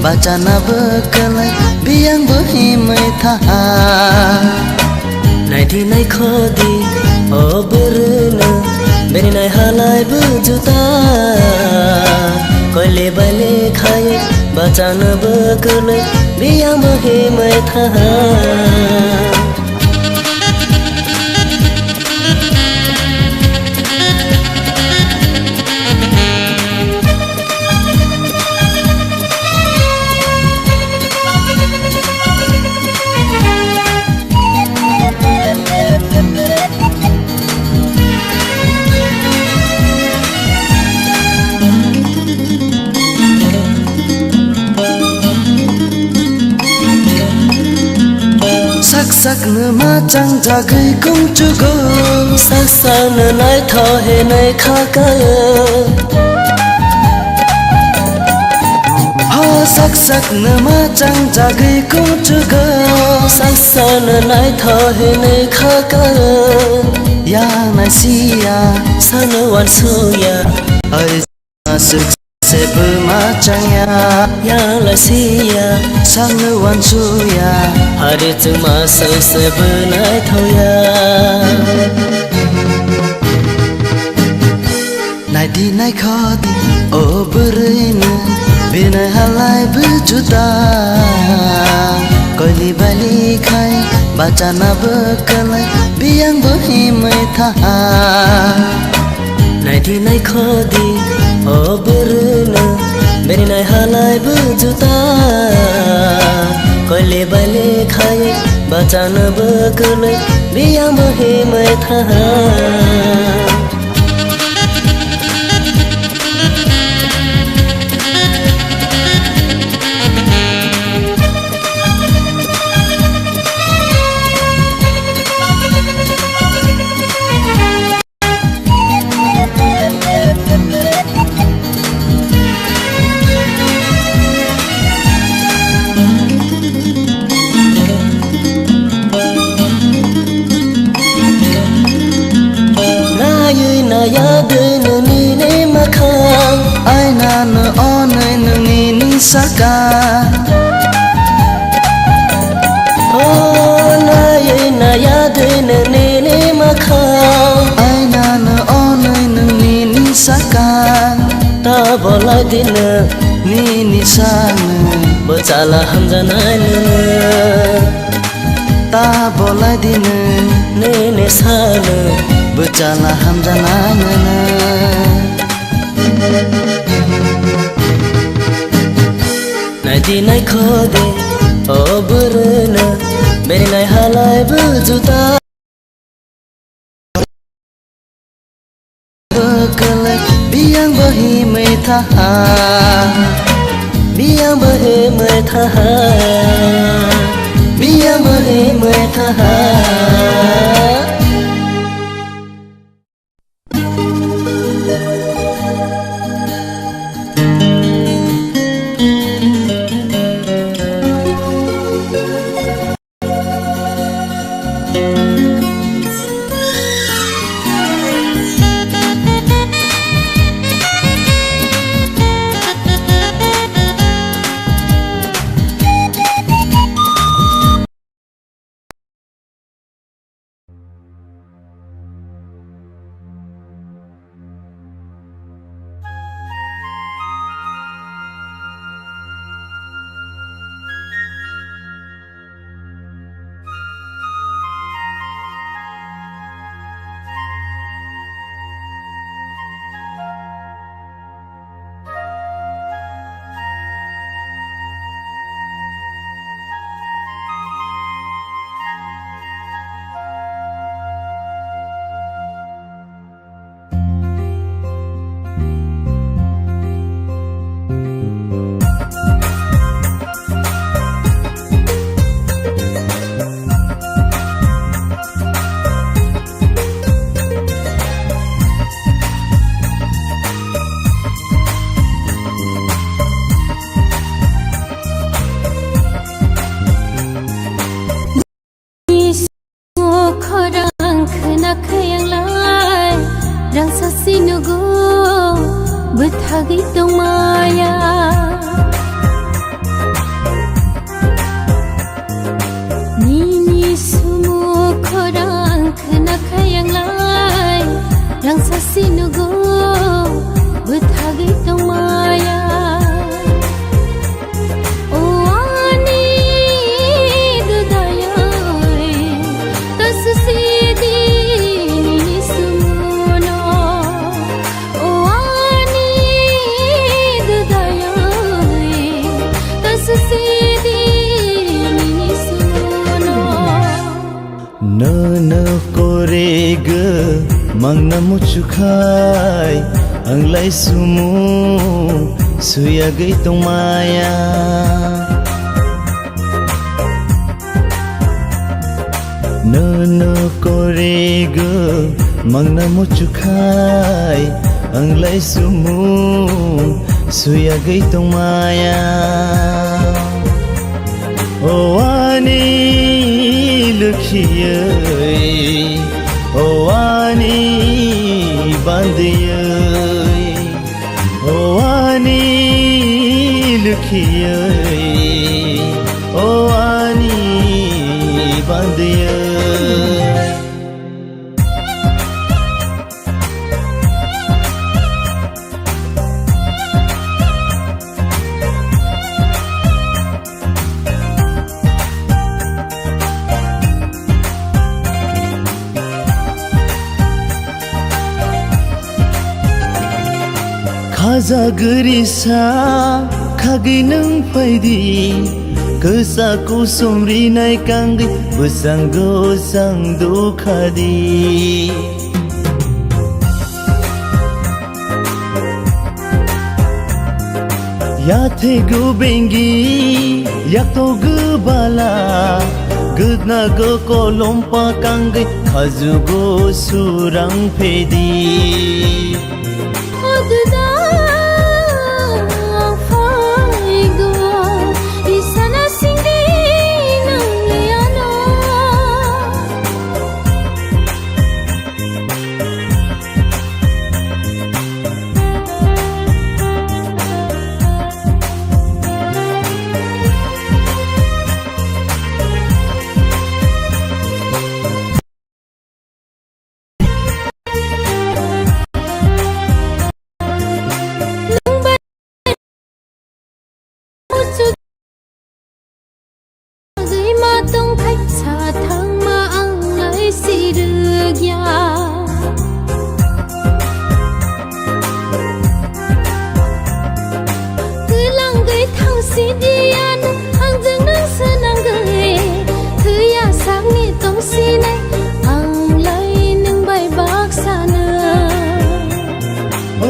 bachana bw kwlai, biyang bw himwi thaha. Naidi naikho di, o bwrwino, bini nai halai bw juda. Koili baili khai, bachana bw kwlai, biyang bw himwi thaha. Sak sakno ma changjagwi kungchugo. Sak sakno naitho hinwi khakayo. Ho sak sakno ma changjagwi kungchugo. Sak sakno naitho hinwi khakayo. Yang naisiya. Sakno uansuya. Hai. Aswk se bw ma changya. Yang laisiya. Sakno uansuya. Hari chwngma swk se bw naithoya. Naidi naikho di, o bwrwino, bini halai bw juda. Koili baili khai, bachana bw kwlai, biyang bw himwi thaha. Naidi naikho di, o bwrwino, bini nai halai bw juda. Koili baili khai, bachana bw kwlai, biyang bw himwi thaha. Naiwi naiya de nini makhang. Aina no onwi nini saka. O naiwi naiya de nini makhang. Aina no onwi nini saka. Ta bolai dino nini sangno. Bwchala hamjanai nini. Ta bolai dino. Nini sano. Bwchala hamjanai nono. Naidi naikho de, o bwrwino, bini nai halai bw juda. Bwkhalai biyang bw himwi thaha, biyang bw himwi thaha, biyang bw himwi thaha. Bagwi tongmaya. Nini sumu khorang khna khayanglai, rangsa si nugo bwthagwi tongmaya. O ani dudayoi, kasu si di nini sumuno. O ani dudayoi, kasu si di nini sumuno. Nono korego mangna muchukhai, ang lai sumu suyagwi tongmaya. Nono korego mangna muchukhai, ang lai sumu suyagwi tongmaya. O ani lukhiyoi, o ani bandiyoi, o ani lukhiyoi, o ani bandiyoi. Khaja gurisa khagwi nwng phaidi, kwsa kusum rinai kangwi bwsang gosang dukhadi. Yathegu bengi, yaktogu bala, gudnagu kolompa kangwi khajugo surang phedi. Hoduna phaigo, isana singdi nangliano. Gwi ma tongthai sa thangma ang lai sirwgya. Twlang gwi thang sidiyan ang jwngrang swnam gwi. Thwiya sakni tong sinai ang lai nwng bai baksa nw.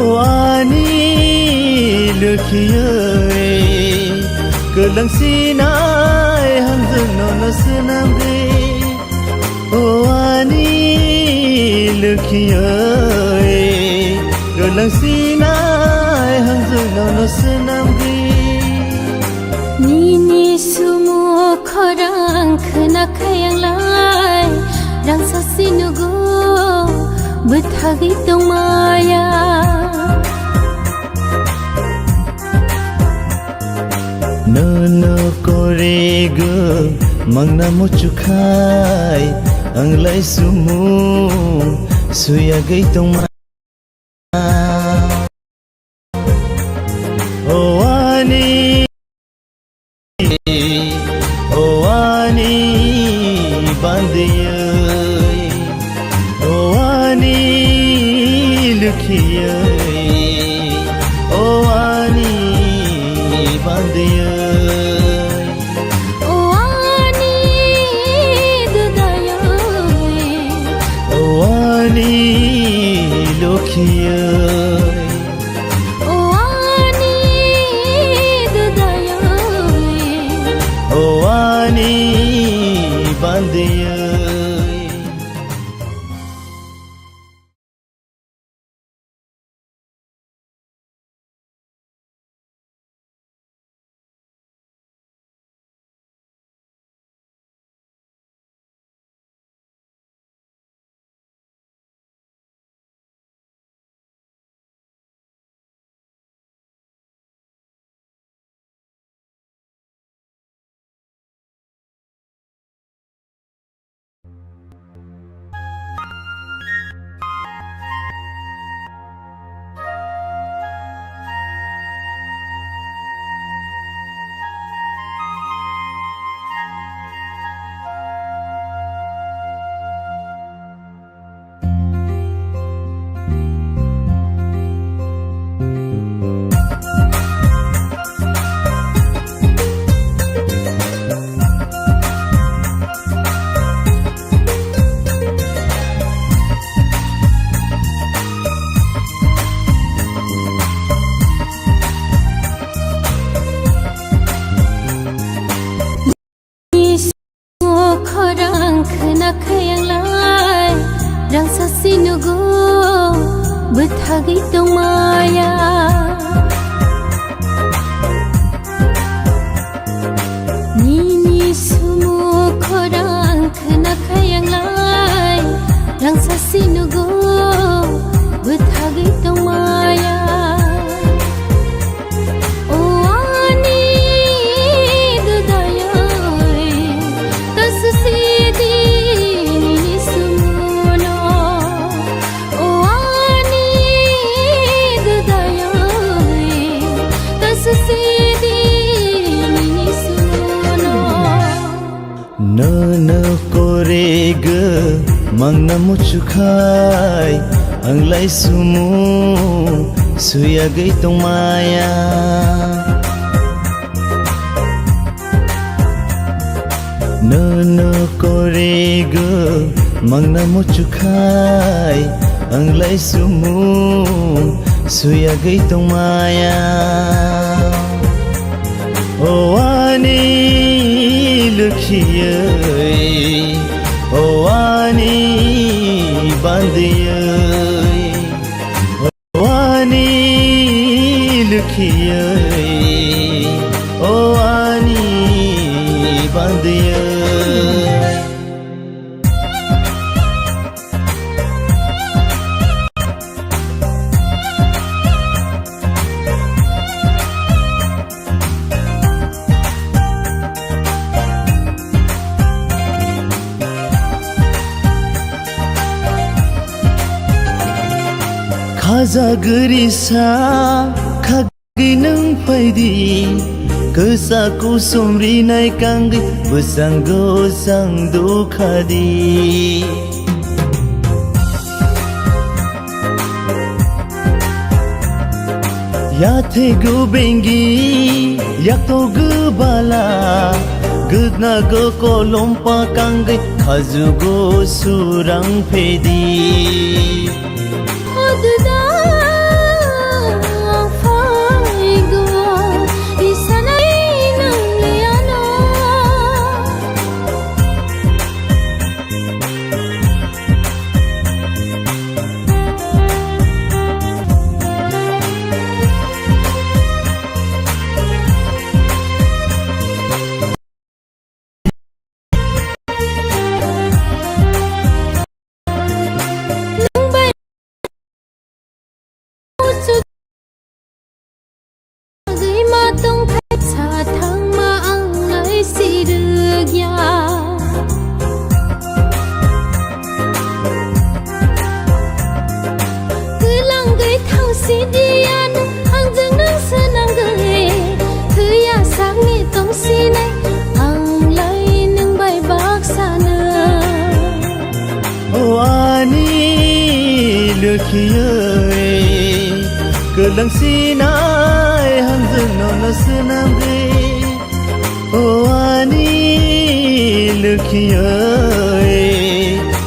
O ani lukhiyoi, kwlang sinai hamjwk nono swnam di. O ani lukhiyoi, kwlang sinai hamjwk nono swnam di. Nini sumu khorang khna khayang lai, rangsa si nugo bwthagwi tongmaya. Nono korego mangna muchukhai, ang lai sumu suyagwi tongma. O ani, o ani bandiyoi, o ani lukhiyoi, o ani bandiyoi. O ani dudayoi, o ani lukhiyoi, o ani dudayoi, o ani bandiyoi. Mangna muchukhai ang lai sumu suyagwi tongmaya. Nono korego mangna muchukhai ang lai sumu suyagwi tongmaya. O ani lukhiyoi, o ani bandiyoi, o ani lukhiyoi, o ani bandiyoi. Khaja giri sa khagwi nwng phaidi, kwsa kusum rinai kangwi bwsang gosang dukhadi. Yathego bengi yakto gubala, gudna go kolom pakangwi khajugo surang phedi. Oduda phaigo isanai nangliano. Gwi ma tongthai sa thangma ang lai sirwgya. Kwlangwi thangsi diyan ang jwngjwng swnamgwi thwiya sakni tongsinai ang lai nwng bai baksa nwng. O ani lukhiyoi, kwlang sinai hangjwk nono swnamdi. O ani lukhiyoi,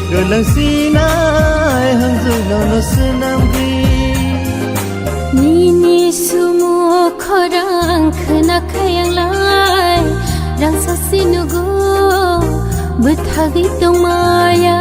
kwlang sinai hangjwk nono swnamdi. Nini sumo khorang khwna khayang lai, rangsa si nugo bwthagwi tongmaya.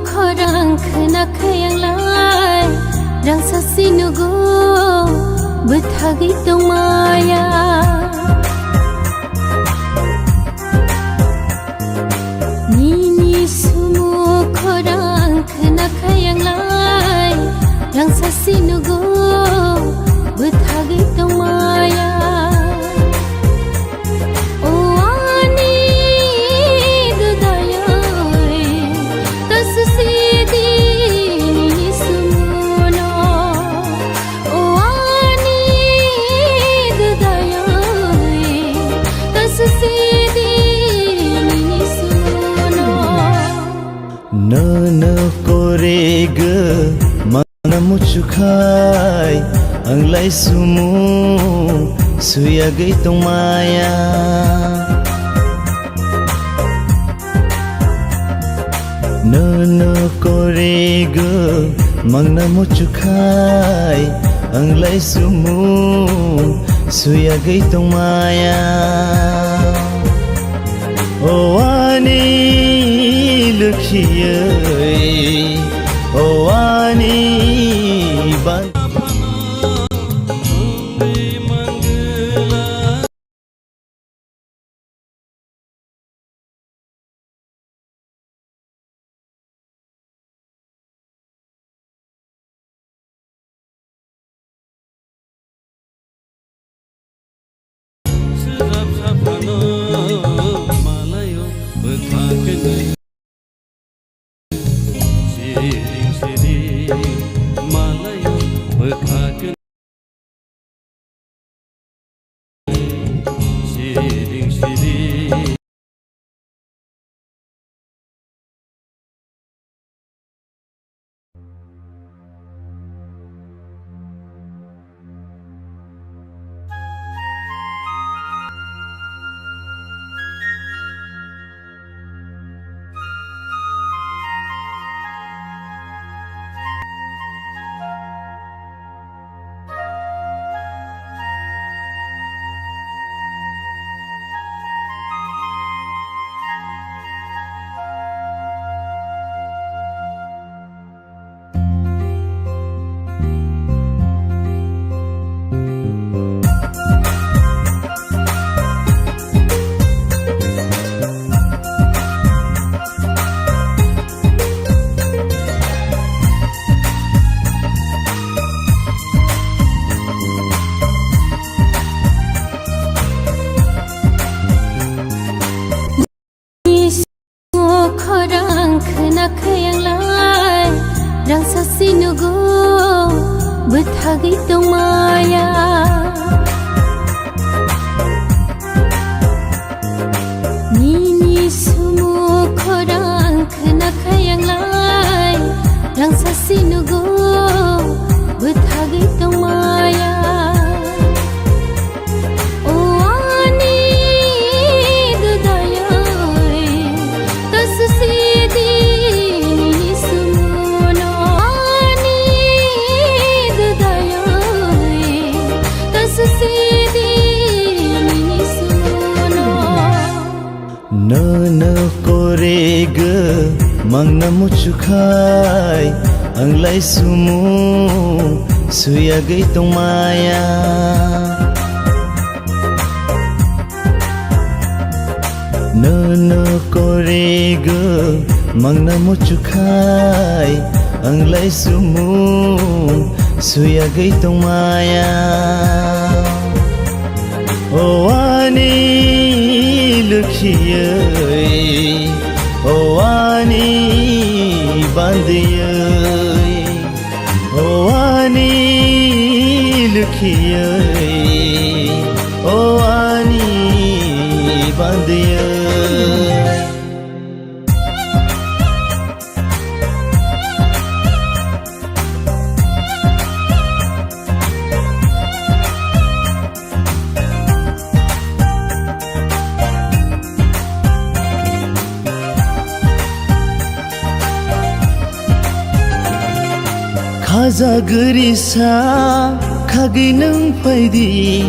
Khorang khwna khayang lai, rangsa si nugo bwthagwi tongmaya. Nini sumo khorang khwna khayang lai, rangsa si nugo bwthagwi tongmaya. O ani dudayoi, kasu si dini sumuno. O ani dudayoi, kasu si dini sumuno. Nono korego mangna muchukhai ang lai sumu suyagwi tongmaya. Nono korego mangna muchukhai, ang lai sumu suyagwi tongmaya. O ani lukhiyoi, o ani ban- Khorang khna khayang lai, rang sasi nugo bwthagwi tongmaya. Nini sumu khorang khna khayang lai, rang sasi nugo bwthagwi tongmaya. O ani dudayoi, kasu sidi nini sumuno. Ani dudayoi, kasu sidi nini sumuno. Nono korego mangna muchukhai, ang lai sumu suyagwi tongmaya. Nono korego mangna muchukhai, ang lai sumu suyagwi tongmaya. O ani lukhiyoi, o ani bandiyoi, o ani lukhiyoi, o ani bandiyoi. Khaja giri sa khagwi nwng phaidi,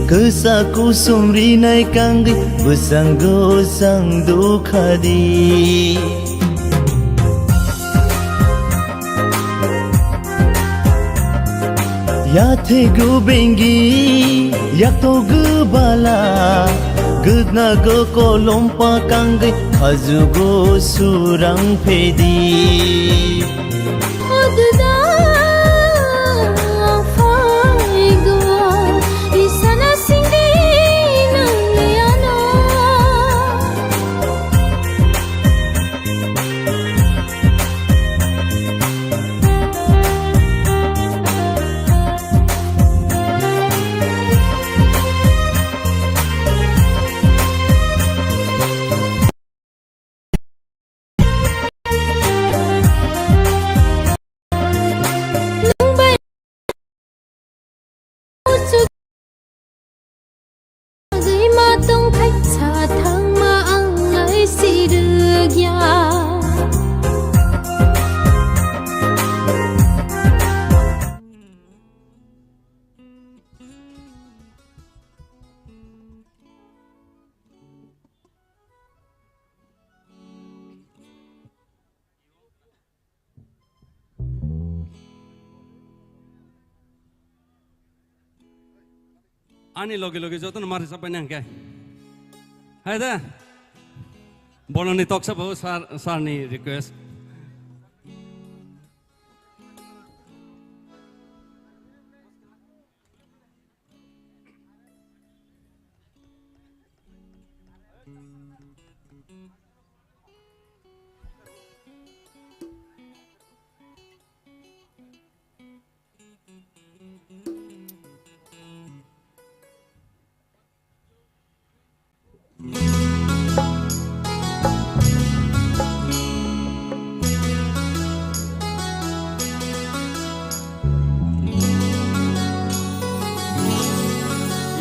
kwsa kusum rinai kangwi bwsang gosang dukhadi. Yathegu bengi yaktogu bala, gudnago kolom pakangwi khajugo surang phedi. Ani logi logi jotono ma rwchappaina hwnkhe. Hai da. Bolongni toksa bo sir, sir ni request.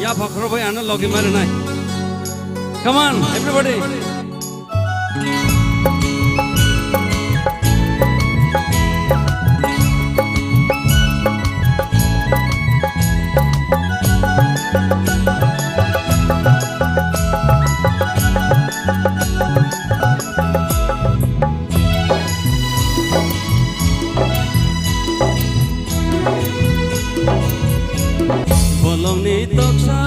Ya, phakhro bai ano logi mari nai. Come on, everybody. Bolongni toksa,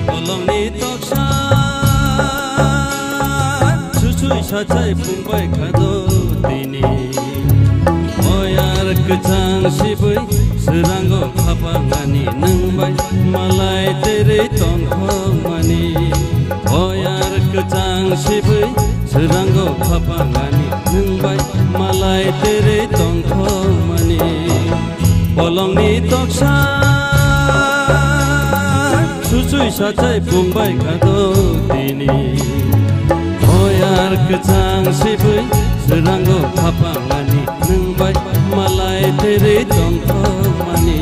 bolongni toksa, susui sachai phungbai khado tini. Oyar kwchang sibui swrango khapangani nwng bai malai terei tongthokmani. Oyar kwchang sibui swrango khapangani nwng bai malai terei tongthokmani. Bolongni toksa susui sachai phungbai khado tini. Oyar kwchang sibui swrango khapangani nwng bai malai terei tongthokmani.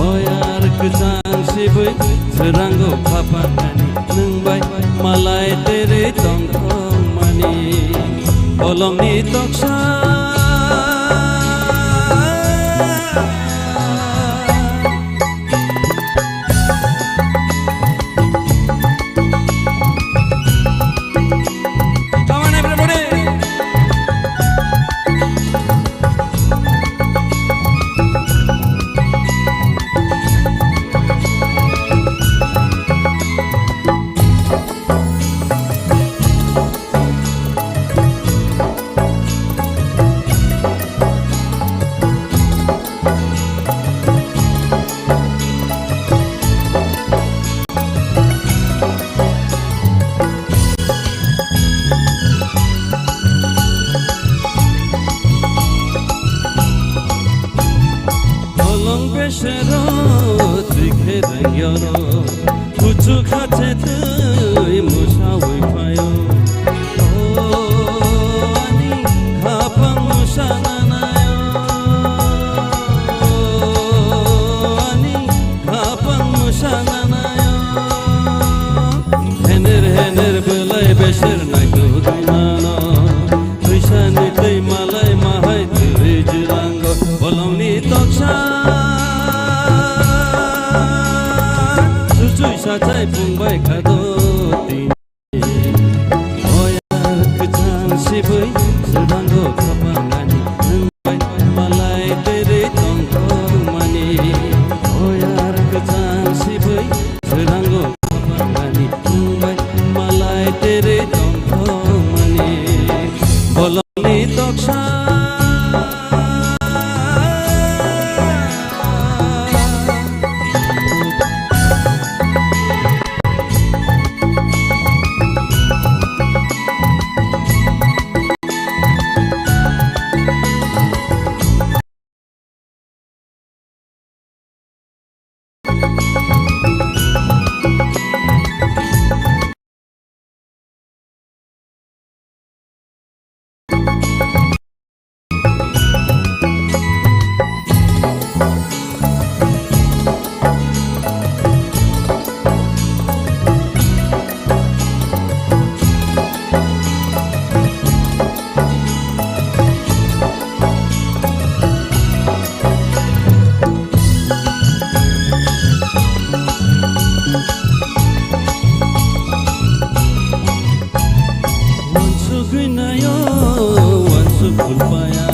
Oyar kwchang sibui swrango khapangani nwng bai malai terei tongthokmani. Bolongni toksa. Come on, everybody. Bolong besero twi khe rengyo ro. Kuchuk ha chetwi musawi phaio. O ani khapang musa nanaio. O ani khapang musa nanaio. Hener hener belai beser naitu rwimano. Twisa ni twi malai mahai twi jilango bolongni toksa. Susui sachai phungbai khado tini. Oyar kwchang sibui swrango khapangani nwng bai malai terei tongthokmani. Oyar kwchang sibui swrango khapangani nwng bai malai terei tongthokmani. Bolongni toksa. Wansugwi naio, wansuk phulpaya.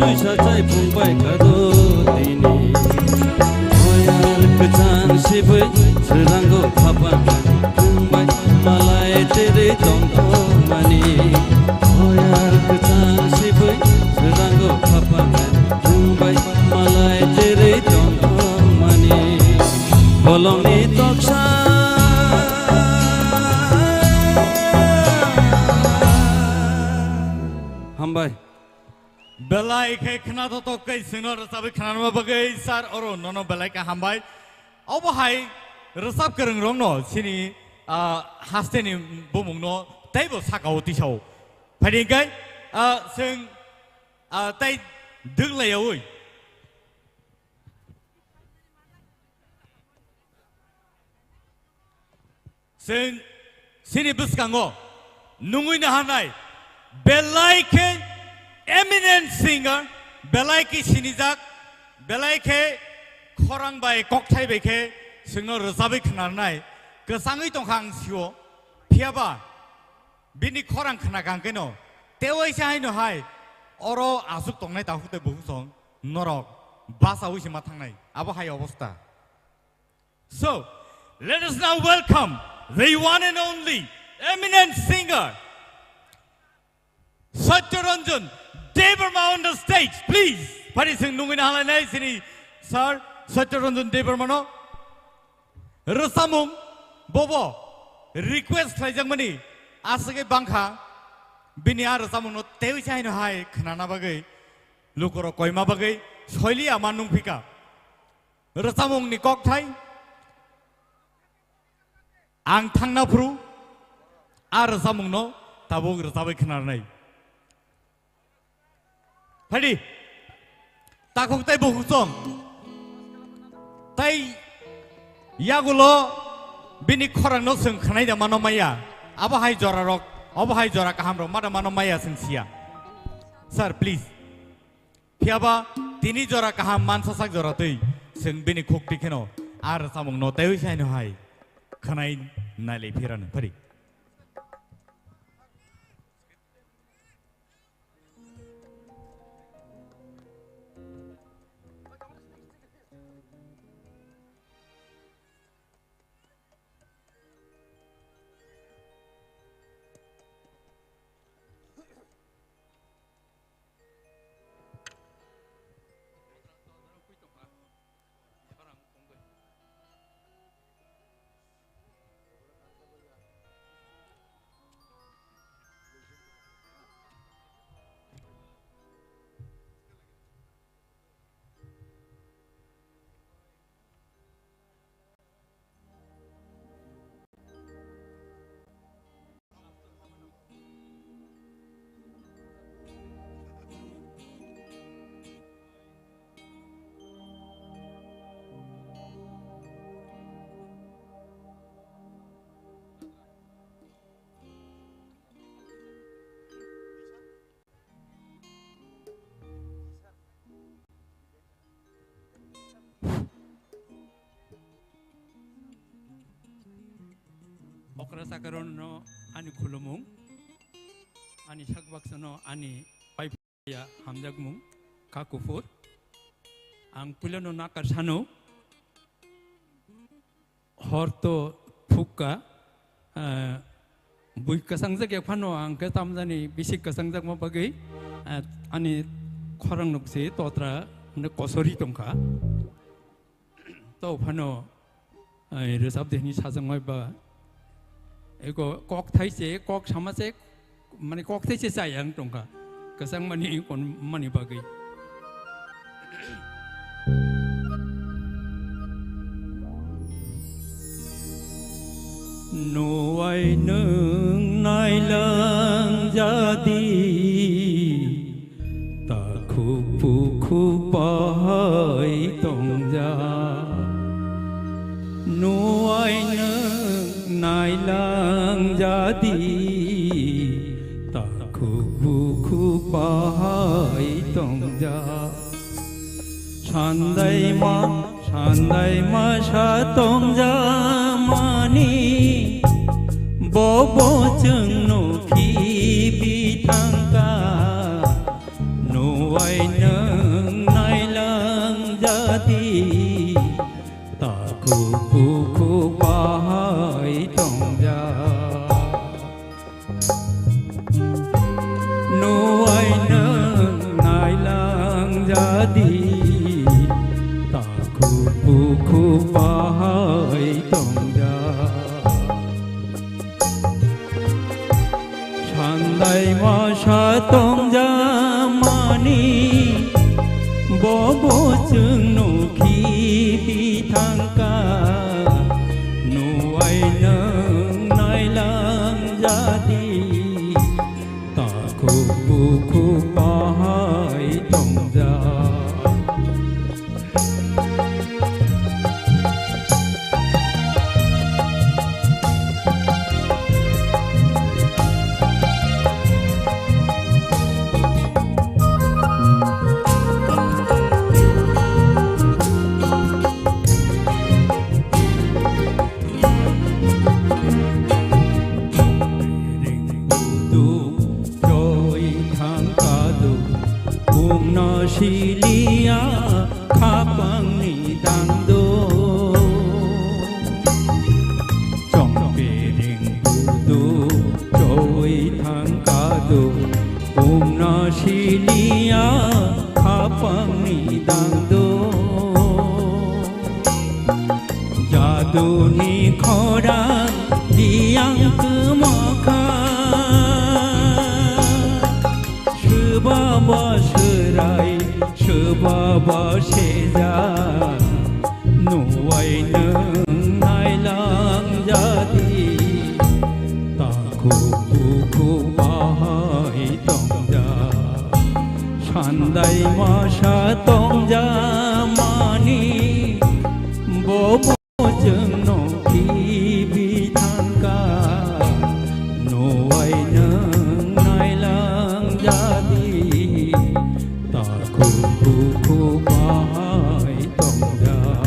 Tuisa chai phung bai kado tini. Hoyar kwchang sibui swrango khapang phung bai malai terei tongthokmani. Hoyar kwchang sibui swrango khapang phung bai malai terei tongthokmani. Bolongni toksa. Hambai. Belai khe khna thothok khe chwngno rwchabwi khnarma bagwi sir oro nono belai khe hambai. Obo hai rwchap kwrwng rokno chini, ah, hasteni bumungno teibo sakao tisao. Phaidi hwnkhe, ah, chwng, ah, tei dwk laiyaui. Chwng chini bwskango nungwi naharnai belai khe eminent singer, belai khe sinijak, belai khe khorang bai kokthai bai khe chwngno rwchabwi khnarnai kwchangwi tongkha ang sio. Phiyaba bini khorang khna kang keno tewaisa haino hai oro aswk tongnai takhuk tei bukhuk song norok bachaui se ma thangnai abo hai obostha. So, let us now welcome the one and only eminent singer, Satyaranjan Debbarma on the stage, please. Phaidi chwng nungwi naharlainai chini sir Satyaranjan Debbarmano. Rwchapmung bobo request khlaijakmani aswkhe bangkha, bini a rwchapmungno tewi se haino hai khnana bagwi lukurok koima bagwi soiliya ma nungphika. Rwchapmungni kokthai ang thangna phuru a rwchapmungno tabuk rwchabwi khnarnai. Phaidi, takhuk tei bukhuk song tei yagulo bini khorangno chwng khnai da mano maya. Abo hai jora rok, abo hai jora kaham rok ma da mano maya chwng siya. Sir, please. Phiyaba tini jora kaham mansasak jora twi chwng bini khukti kheno a rwchapmungno teiwi se haino hai khwnai nailai phirano phari. Okra sakarano ani khulumung, ani sakbaksano ani paipaya hamjakmung, kha kuphur. Ang puilano nakar sano, hor to phukka, ah, bui kwchangjak ya phano ang khe tamjani bisi kwchangjakma bagwi, ah, ani khorang nuk se totra hwnwi kosori tongkha. To phano, ah, rwchap de hwnwi sajak mai ba. Eko kok thai se, kok sama se, mane kok thai se chai ang tongkha. Kwchang mani kon mani bagwi. Nuwai nwng nailang jadi, takhuk bukhuk bahai tongja. Nuwai nwng nailang jadi, takhuk bukhuk bahai tongja. Sandaima, sandaima sa tongja mani, bobo chwng nukhi bithangka. Nuwai nwng di, takhuk bukhuk bahai tongjak. Sandai masa tongjakmani, bobo chwng nukhi bithangkha, nuwai nwng nailangjadi. Takhuk bukhuk bahai tongjak. Ring budu, choi thang kadu, bumno siliya, khapangni dangdo. Chongpi ring budu, choi thang kadu, bumno siliya, khapangni dangdo. Jaduni khorang diyang kwmokha, swbaba swrai, swbaba sejak, nuwai nwng nailangjadi. Takhuk bukhuk bahai tongjak, sandai masa tongjakmani, bobo chwng nukhi bithangkha, nuwai nwng nailangjadi. Takhuk bukhuk bahai tongjak.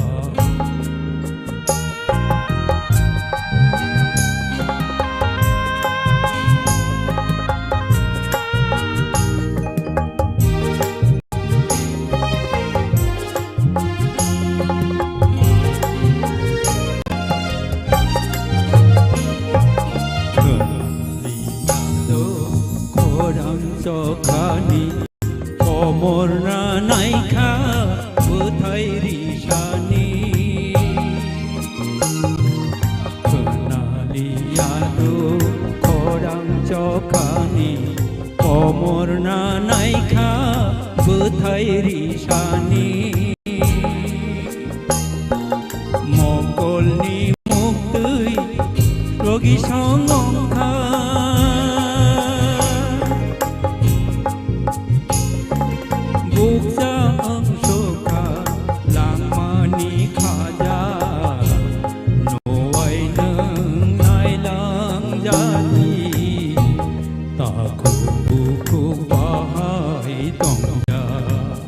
Khorang chokhani komor ranaikha bwthai risani. Khwnaliya do khorang chokhani komor ranaikha bwthai risani. Mokolni muktwi logi songongkha. Bukcha wngsukha langmani khaja, nuwai nwng nailangjadi. Takhuk bukhuk bahai tongjak,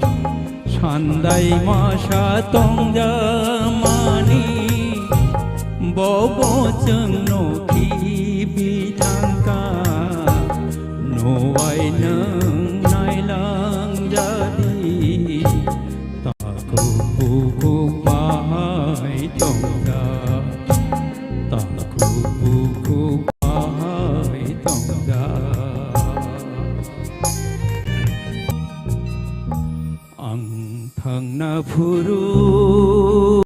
sandai masa tongjakmani, bobo chwng nukhi bithangkha, nuwai nwng nailangjadi. Takhuk bukhuk bahai tongjak, takhuk bukhuk bahai tongjak. Ang thangna phuru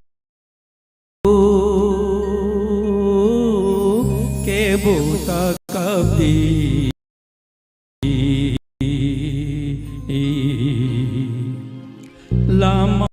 kebo ta kapdi. Lama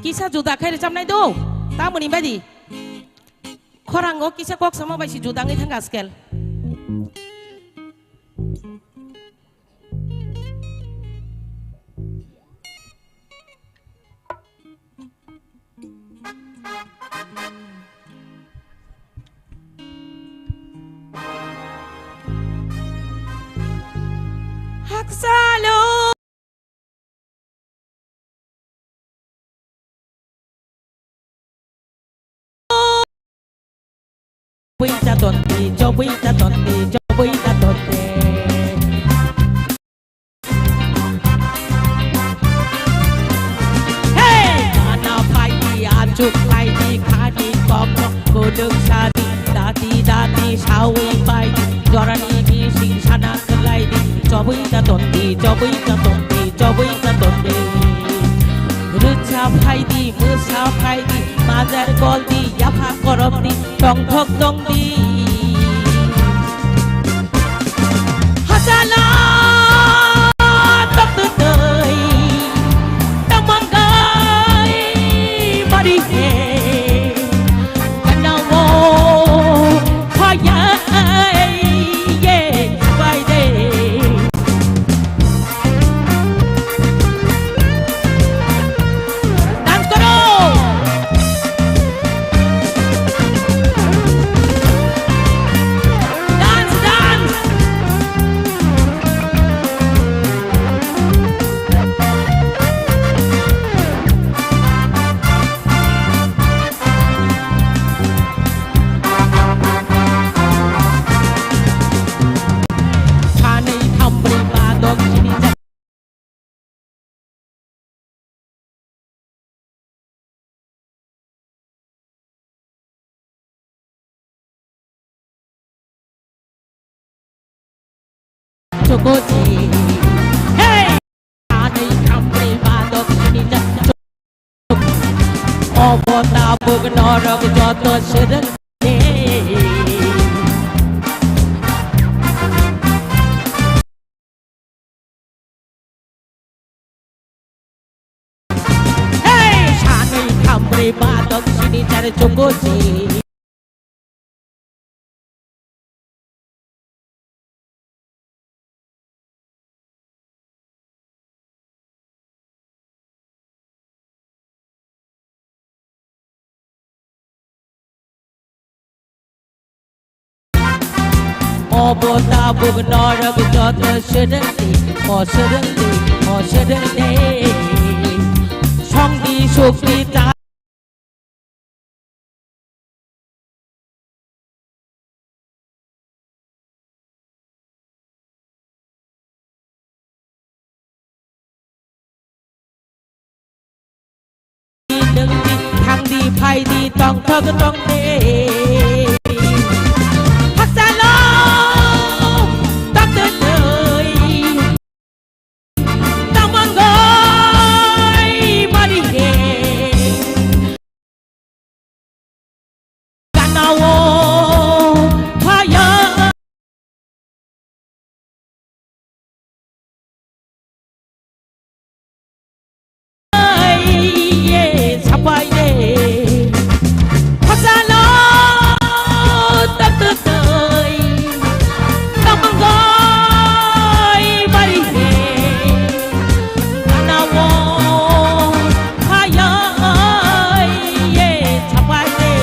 Kisa juda khai rwchapnai do, tamoni baidi. Khorango kisa kok sama bai si juda wngwi thangkha askel. Haksalo. Chobwi ta tonte, chobwi ta tonte, chobwi ta tonte. Hey! Gana phaidi, achuk phaidi, khani kokno kuduk sadi, dati dati sawi phaidi, jorani bising sana khlaidi, chobwi ta tonte, chobwi ta tonte, chobwi ta tonte. Rwcha phaidi, mwsa phaidi, majar goldi, yapha korokdi, tongthok tongdi. Hachalo tongtwtwi tamanggai bari he. Kanao phaya ye bai de. Dance koro. Dance, dance. Sanwi thambrwi ba dok sini jak. Chokochi. Hey! Ani kamre madok sini jak. Obo tabuk norok joto sedeng. Hey, sanwi thambrwi ba dok sini char chokochi. Obo tabuk norok joto swrwngdi, o swrwngdi, o swrwngdi. Songdi sukdi ta. Nungdi thangdi phaidi tongthok tongdi. Hakchalo tongtwtwi. Tamangoi mari he. Kanao phaya. Ai ye sapai de. Phasalo tatwtwi. Tamangoi mari he. Kanao phaya ye sapai de.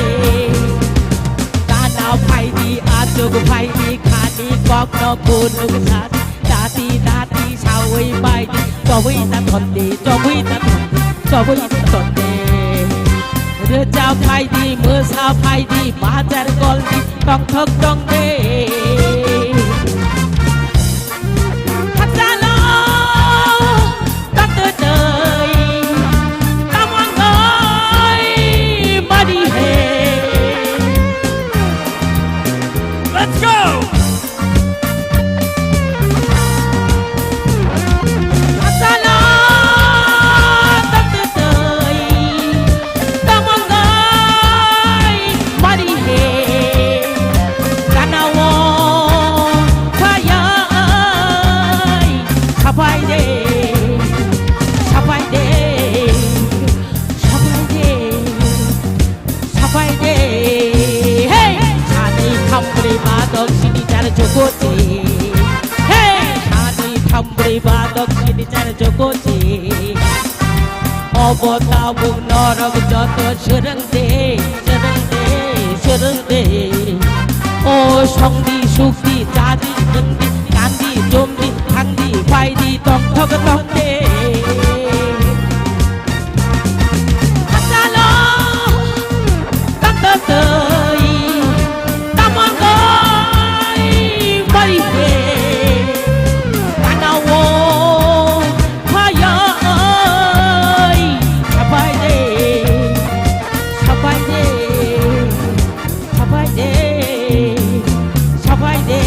Kana phaidi, achuk phaidi, khani kokno kunuk sadi. Dati dati sawi phaidi, chobwi ta thonde, chobwi ta thonde, chobwi ta thonde. Rwcha phaidi, mwsa phaidi, bajar goldi, tongthok tongde. Hakchalo tongtwtwi tamangoi mari he. Let's go! Hakchalo tongtwtwi tamangoi mari he. Kanao Koji. Obo tabuk norok joto swrwng de, swrwng de, swrwng de. O songdi, sukdi, chadi, nwngdi, kandi, jumdi, thangdi, phaidi, tongthok, tongde. Hachalo, tongthok, twi. Tamangoi bai he kanao phayai sabai de, sabai de, sabai de, sabai de.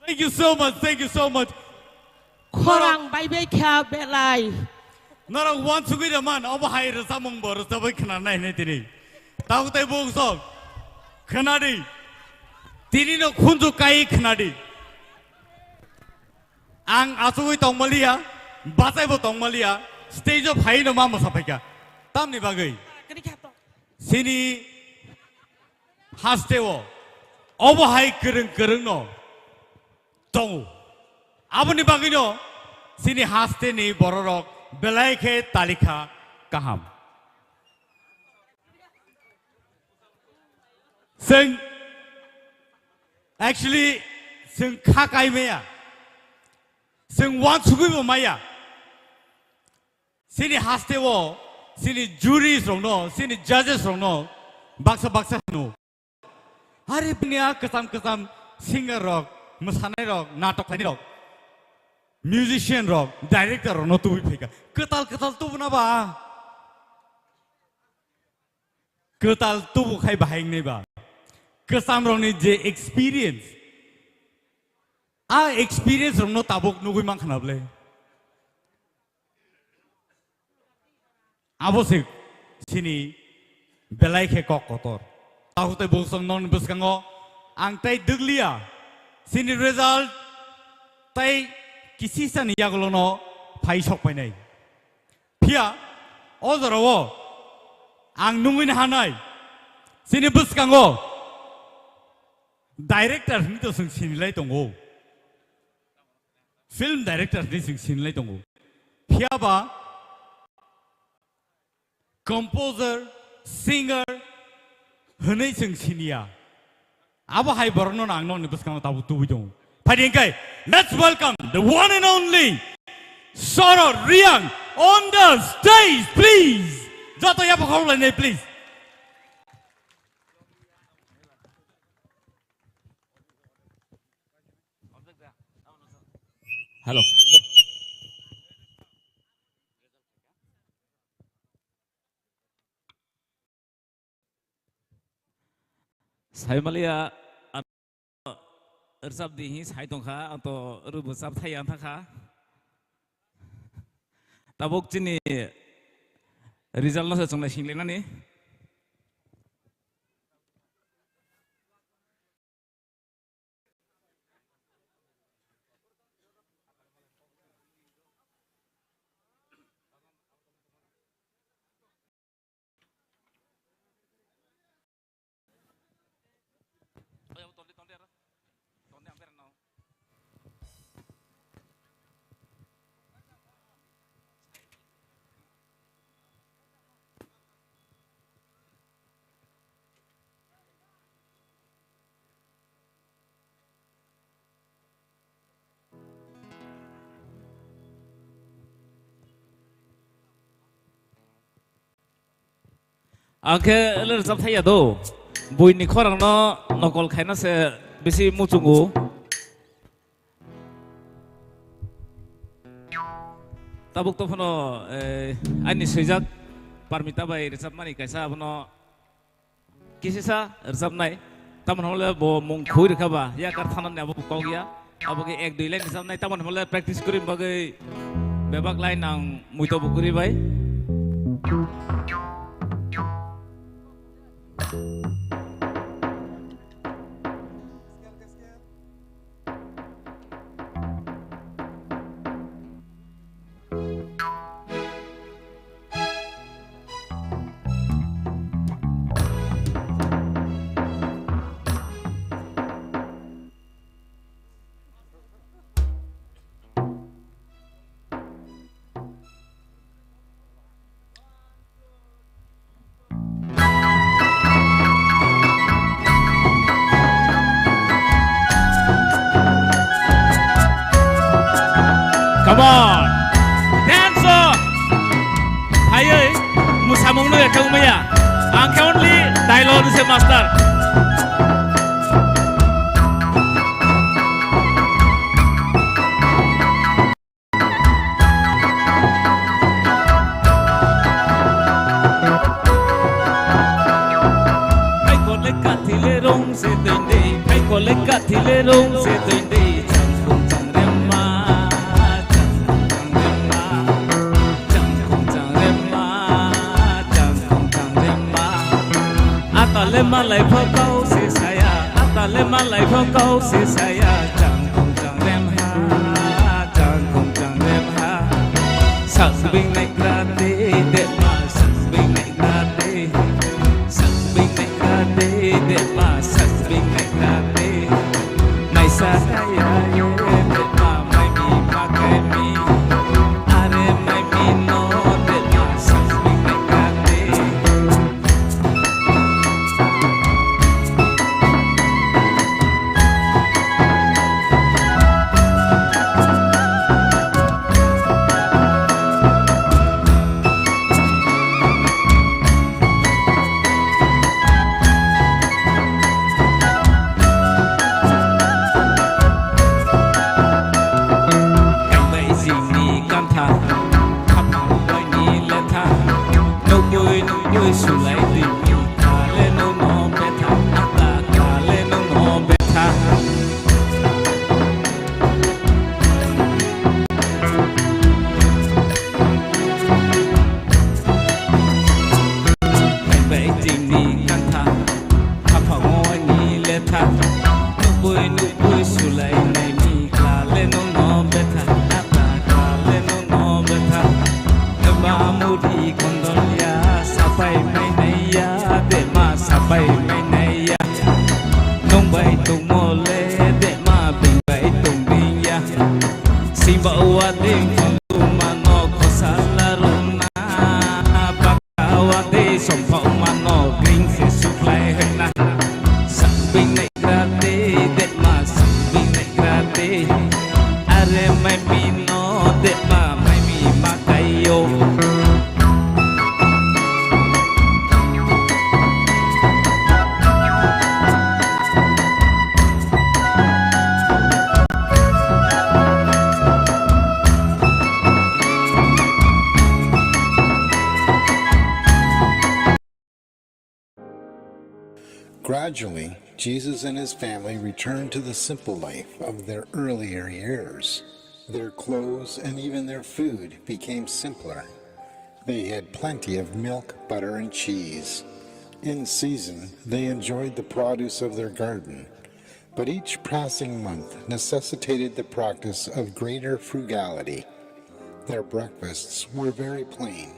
Thank you so much, thank you so much. Khorang bai bai kha belai. Norok uansugwi rwman, obo hai rwchapmung bo rwchapwi khwnanai hinwi tini. Tabuk tei buk sok. Khwnadi. Tini no khunju kai khwnadi. Ang achugwi tongmaliya, bachaibo tongmaliya, stage o phai no ma mwsa phaikha. Tamni bagwi? Chini haste o obo hai kwrwng kwrwng no tongo. Aboni bagwino chini haste ni bororok belai khe talikha kaham. Chwng actually chwng kha kai maya, chwng uansugwi bo maya. Chini haste o, chini juries rokno, chini judges rokno baksa baksa hino. Hari bini a kwcham kwcham singer rok, mwsanai rok, natok khlainai rok, musician rok, director rokno tubui phaikha. Kwtal kwtal tubuna ba? Kwtal tubu khai bahai wngnai ba? Kwcham rokni je experience, a experience rokno tabuk nugui mankha na bwle? Abo se chini belai khe kok kotor. Tahu tei bosong nokni bwskango ang tei dwgliya. Chini result tei kisisani yagulono phai sok painai. Phiya o jorao ang nungwi hanai, chini bwskango director hinwi to chwng sinilai tongo. Film director hinwi chwng sinilai tongo. Phiya ba composer, singer hinwi chwng siniya. Abo hai borokno ang nokni bwskango tabuk tubui tongo. Phaidi hwnkhe, let's welcome the one and only Soro Riang on the stage, please. Joto yapha khorok lainai, please. Hello. Saimaliya, ano rwchap di hi sai tongkha, ang to rwbo chap thai ang thangkha. Tabuk chini result no se chwng nai singlainani. Ang khe le rwchap thai ya do. Buini khorang no nokol khaina se bisi muchungo. Tabuk to phano, eh, ani swijak Parmita bai rwchapmani kaisa abono kisisa rwchapnai. Tamoni hwnle bo mung khui rwkha ba, yakar thanani abo kok ya. Abo khe ek dui line rwchapnai, tamoni hwnle practice kwrwi bagwi bebak line ang muito bo kwrwi bai. Bon. Dance o. Phaiwi musamung no ekha umaya. Ang khe only dialogue ni se master. Hai kole kathile rong se tende, hai kole kathile rong se tende, chang kong chang rem ma, chang kong chang rem ma, chang kong chang rem ma, chang kong chang rem ma. Atale malai pho kau se saya, atale malai pho kau se saya, chang kong chang rem ha, chang kong chang rem ha. Sak bing nai krate de ma, sak bing nai krate, sak bing nai krate de ma, sak bing nai krate. Mai sa kaya ye de ma, mai mi ma kai mi. Are mai mi no de ma, sak bing nai krate. Kaibai jini kantha, khapang bai ni letha, nukui nukui sulai di mi, kale no no betha, ata kale no no betha. Kaibai jini kantha, khapang bai ni letha, nukui nukui sulai nai mi, kale no no betha, ata kale no no betha. Eba muri kondol ya, sapai mai nai ya, dema sapai mai nai ya. Nung bai tongmo le dema bing bai tong bing ya. Simba wa ding tong mano khosala rung na. Baka wa de song pao mano gring se suklai hek na. Sang bing nai grate dema sang bing nai grate. Are mai mi no dema mai mi ma kai yo. Gradually, Jesus and his family returned to the simple life of their earlier years. Their clothes and even their food became simpler. They had plenty of milk, butter, and cheese. In season, they enjoyed the produce of their garden, but each passing month necessitated the practice of greater frugality. Their breakfasts were very plain.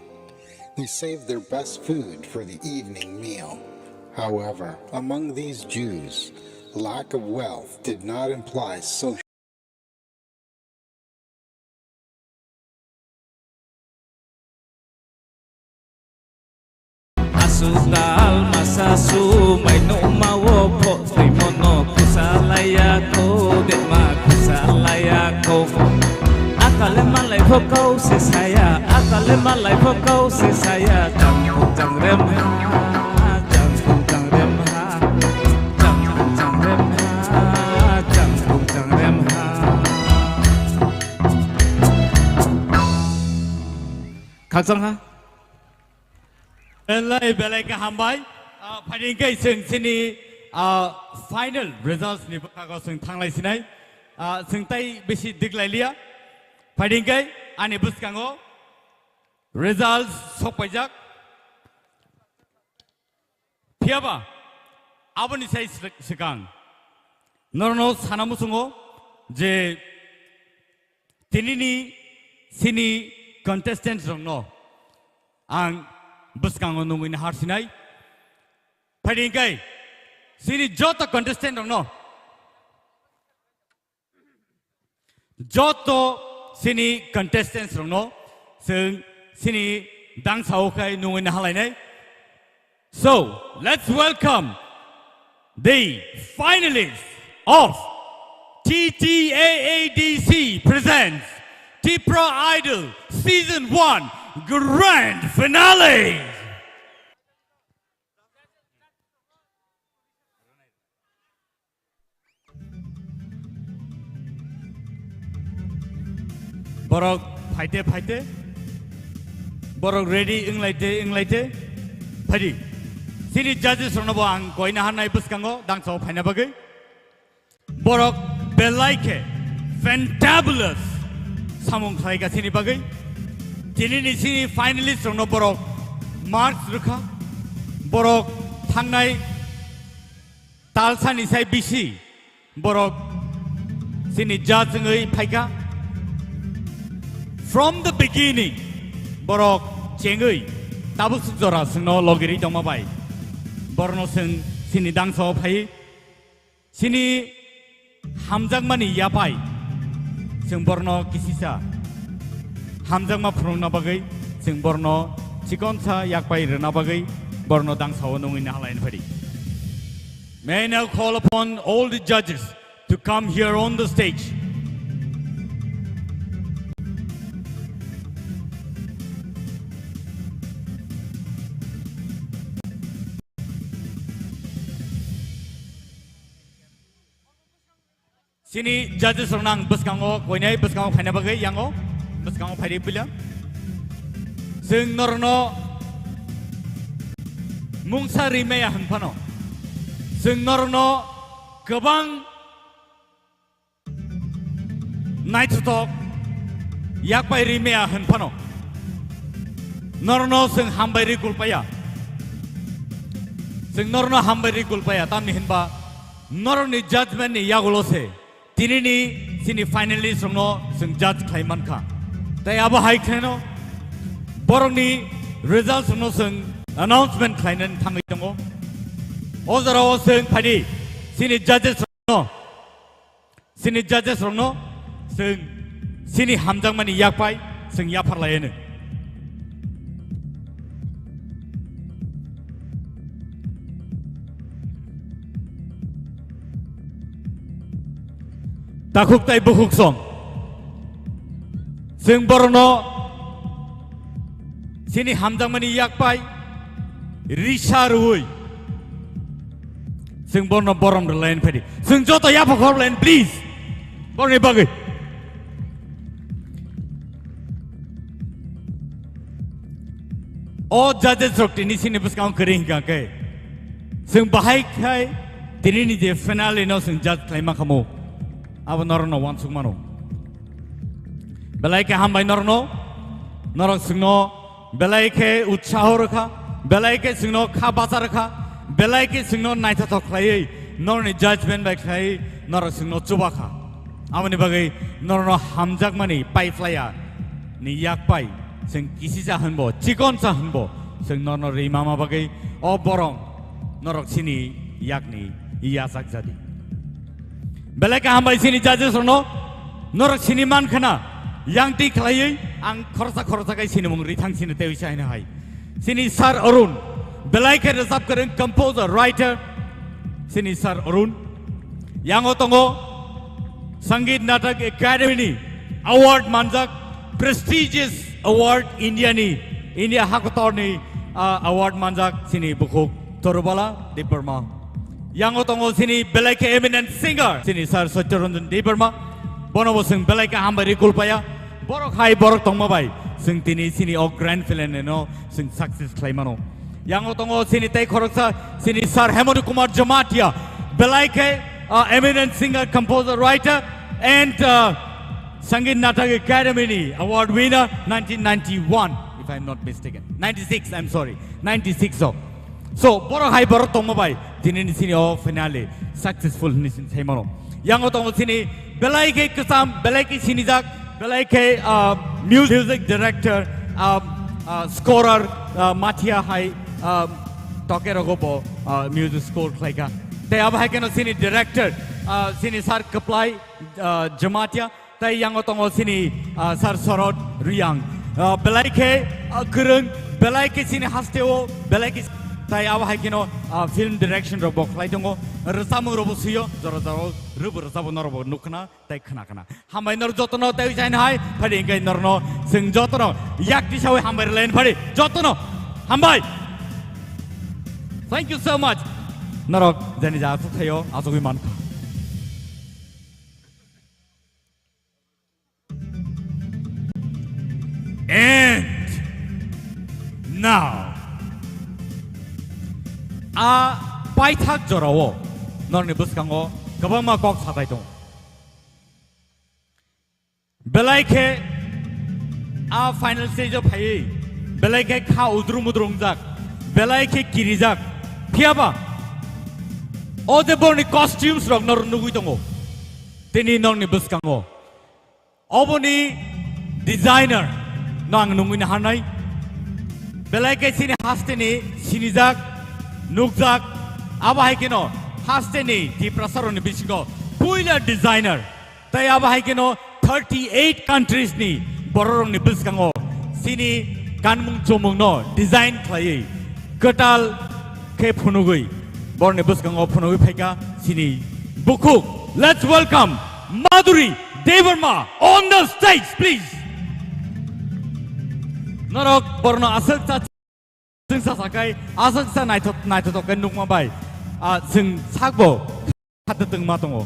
They saved their best food for the evening meal. However, among these Jews, lack of wealth did not imply social Asu dal masa su mai no ma wo pho twi mono kusa laya ko de ma kusa laya ko. Akale malai pho kau se saya, akale malai pho kau se saya, chang kung chang rem ha, chang kung chang rem ha, chang kung chang rem ha, chang kung chang rem ha. Khakchang ha. Belai, belai khe hambai. Ah, phaidi hwnkhe chwng chini, ah, final results ni bwkhago chwng thanglai sinai. Ah, chwng tai bisi diklai liya. Phaidi hwnkhe ani bwskango results sokpaijak. Phiyaba aboni sai sw-, swkang norokno sana muchungo je tinini chini contestant rokno ang bwskango nungwi nahar sinai. Phaidi hwnkhe chini joto contestant rokno Joto chini contestants rokno chwng chini dangsao khai nungwi nahalainai. So, let's welcome the finalists of T T A A D C presents Tipra Idol Season one Grand Finale. Borok phaite phaite, borok ready wnglaite wnglaite, phaidi. Chini judges rokno bo ang koina hannai bwskango dangsa o phaina bagwi. Borok belai khe fantabulous samung khlaika chini bagwi. Tinini chini finalist rokno borok marks rwkha. Borok thangnai talsani sai bisi borok chini judge wngwi phaika. From the beginning, borok chengwi tabuk suk jora chwngno logirwi tongma bai. Borokno chwng chini dangsa o phaiwi chini hamjakmani yapai chwng borokno kisisa hamjakma phunukna bagwi, chwng borokno chikonsa yakpai rwna bagwi borokno dangsa o nungwi nahalai phadi. May I now call upon all the judges to come here on the stage. Chini judges rokno ang bwskango koinai bwskango phaina bagwi yango bwskango phaidi bila. Chwng norokno mungsa rimaya hwn phano chwng norokno kwbang naithothok yakpai rimaya hwn phano norokno chwng hambai ri kulpaya. Chwng norokno hambai ri kulpaya tamni hwnba norokni judgment ni yagulo se tinini chini finalist rokno chwng judge khlai mankha. Tai abo hai khlaino borokni results rokno chwng announcement khlainani thangwi tongo. O jorao chwng phaidi chini judges rokno, chini judges rokno chwng chini hamjakmani yakpai chwng yapharlaiano. Takhuk tai bukhuk song. Chwng borokno chini hamjakmani yakpai risa rwui chwng borokno borom rwlaini phadi. Chwng joto yapha khorlaini, please. Borokni bagwi. O judges rok tini chini bwskango kwrwi hwnkha khe, chwng bahai khai tini ni je finale no chwng judge khlai ma khamu, abo norok no uansuk mano. Belai khe hambai norok no, norok chwng no belai khe utsaho rwkha, belai khe chwng no kha bacha rwkha, belai khe chwng no naithothok khlaiwi norok ni judgment bai khlaiwi norok chwng no chuba kha. Aboni bagwi norokno hamjakmani paiphlaiya ni yak pai, chwng kisisa hwnbo, chikonsa hwnbo, chwng norokno rwi mama bagwi o borom norok chini yakni yachak jadi. Belai kaham bai chini judges rokno norok chini man khna, yang twi khlaiwi ang khoroksa khoroksa khai chini mung rithang chini tewi sa hino hai. Chini Sir Arun, belai khe rwchap kwrwng, composer, writer, chini Sir Arun. Yango tongo Sangeet Natak Academy ni award manjak, prestigious award India ni, India hakotor ni, ah, award manjak chini bukhuk Torubala Debbarma. Yango tongo chini belai khe eminent singer, chini Sir Satya Ranjan Debbarma. Bono bo chwng belai khe hambai rwi kulpaya. Borok hai borok tongma bai chwng tini chini o grand finale no chwng success khlai mano. Yango tongo chini tei khoroksa chini Sir Hemant Kumar Jamatia, belai khe, uh, eminent singer, composer, writer, and, uh, Sangeet Natak Academy ni award winner nineteen ninety-one, if I am not mistaken. Ninety-six, I am sorry. Ninety-six o. So, borok hai borok tongma bai, tini ni chini o finale successful hinwi chwng sai mano. Yango tongo chini belai khe kwcham, belai khe sinijak, belai khe, ah, music director, ah, ah, scorer, ah, Mathia hai, ah, toke rogo bo, ah, music score khlaika. Tei abo hai kheno chini director, ah, chini Sir Kwplai, ah, Jamatia. Tei yango tongo chini, ah, Sir Sorot Riyang. Ah, belai khe, ah, kwrwng, belai khe chini hasteo, belai khe Tai abo hai kheno, ah, film direction rok bo khlai tongo, rwchapmung rok bo swiyo, jora jora rwbo rwchabo norok bo nukkhna tai khna khna. Hambai nor jotono tai jain hai, phadi hingke norno sing jotono yak tisawi hambai rwlain phadi jotono hambai. Thank you so much. Norok jani ja asuk thayo, asugwi mankha. And now, a paithak jorao norni bwskango kwbangma kok satai tongo. Belai khe a final stage o phaiwi belai khe kha udru mudru wngjak, belai khe kirijak. Phiyaba o je borni costumes rok nor nugwi tongo, tini norni bwskango. Oboni designer no ang nungwi naharnai. Belai khe chini hasteni sinijak, nukjak, abo hai kheno hasteni Tiprasarokni bisingo puila designer. Tai abo hai kheno thirty eight countries ni bororokni bwskango chini kanmung chomungno design khlaiwi kwtal khe phunugwi borni bwskango phunugwi phaikha chini bukhuk. Let's welcome Madhuri Debbarma on the stage, please. Norok borno aswk cha chwng sa sakai, aswk sa naithok naithotok khe nukma bai, ah, chwng sakbo khatatwng ma tongo.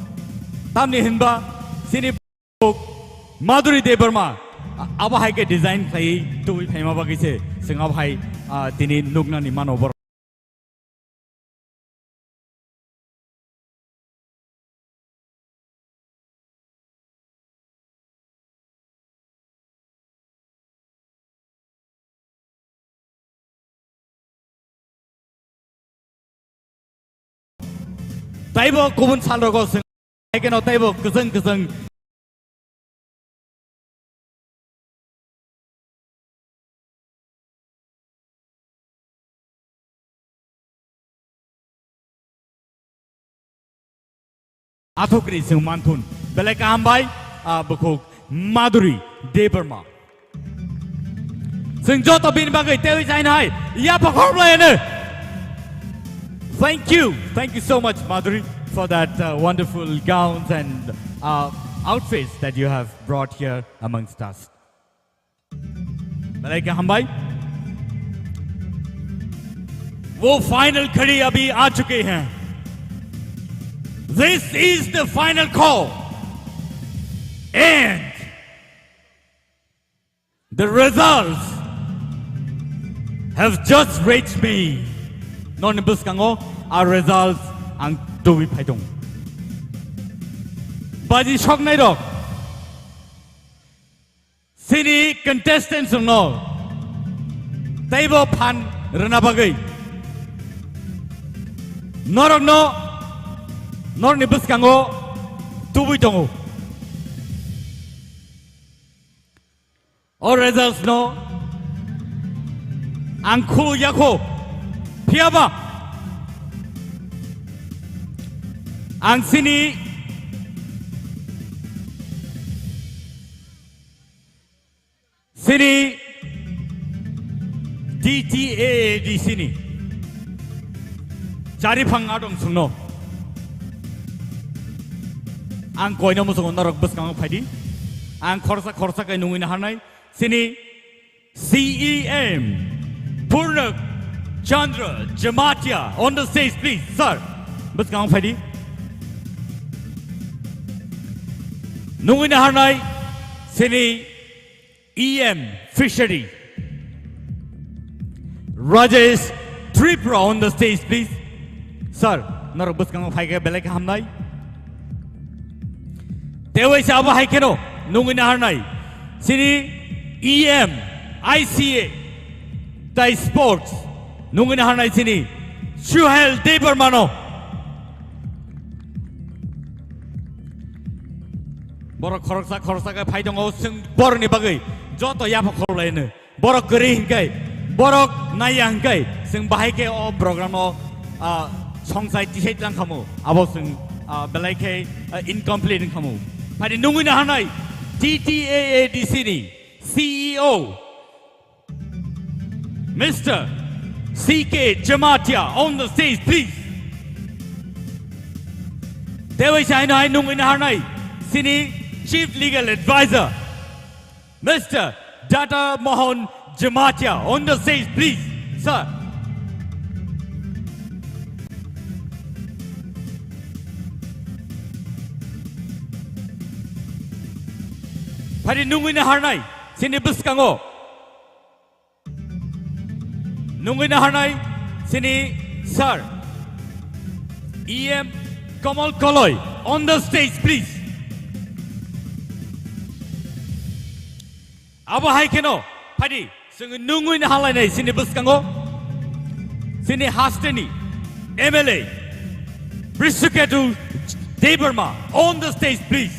Tamni hinba chini Madhuri Debbarma, a-, abo hai khe design khlaiwi tubui phaima bagwi se chwng abo hai, ah, tini nuknani mano borok. Taibo kubun salrogo chwng, haikeno taibo kwchwng kwchwng. Athukri chwng manthun. Belai kaham bai, ah, bukhuk Madhuri Debbarma. Chwng joto bini bagwi teiwi jaino hai, yapha khoroklayano. Thank you. Thank you so much, Madhuri, for that, uh, wonderful gowns and, uh, outfits that you have brought here amongst us. Belai kaham bai. वो फाइनल घड़ी अभी आ चुके हैं। This is the final call. And the results have just reached me. Noni bwskango a results ang tubui phaidong. Baji soknai rok. Chini contestants no teibo phan rwna bagwi norokno norni bwskango tubui tongo. O results no ang khuluk yakho, phiyaba ang chini Chini T T A A D C ni chariphang adong sungno. Ang koino muchungo norok bwskango phaidi. Ang khorsa khorsa kai nungwi naharnai. Chini C E M Purna Chandra Jamatia on the stage, please, sir. Bwskango phaidi. Nungwi naharnai chini E M Fishery, Rajesh Tripura on the stage, please. Sir, norok bwskango phaikhe belai khe hamnai. Teiwaisa abo hai kheno nungwi naharnai. Chini E M I C A tai sports nungwi naharnai chini Suhel Debbarmano. Borok khoroksa khoroksa khe phai tongo, chwng borokni bagwi joto yapha khorok laino. Borok kwrwi hinkai, borok naiya hinkai, chwng bahai khe o program o, ah, songsai tisai tlang khamu, abo chwng, ah, belai khe, ah, incomplete wng khamu. Phai di nungwi naharnai T T A A D C ni C E O, Mister C K Jamatia on the stage, please. Tei waisa haino hai nungwi naharnai chini Chief Legal Advisor, Mister Data Mohan Jamatia on the stage, please, sir. Phari nungwi naharnai chini bwskango nungwi naharnai chini sir, E M Kamal Koloi on the stage, please. Abo hai kheno phadi chwng nungwi nahalainai chini bwskango chini hasteni M L A Brisuketu Debbarma on the stage, please.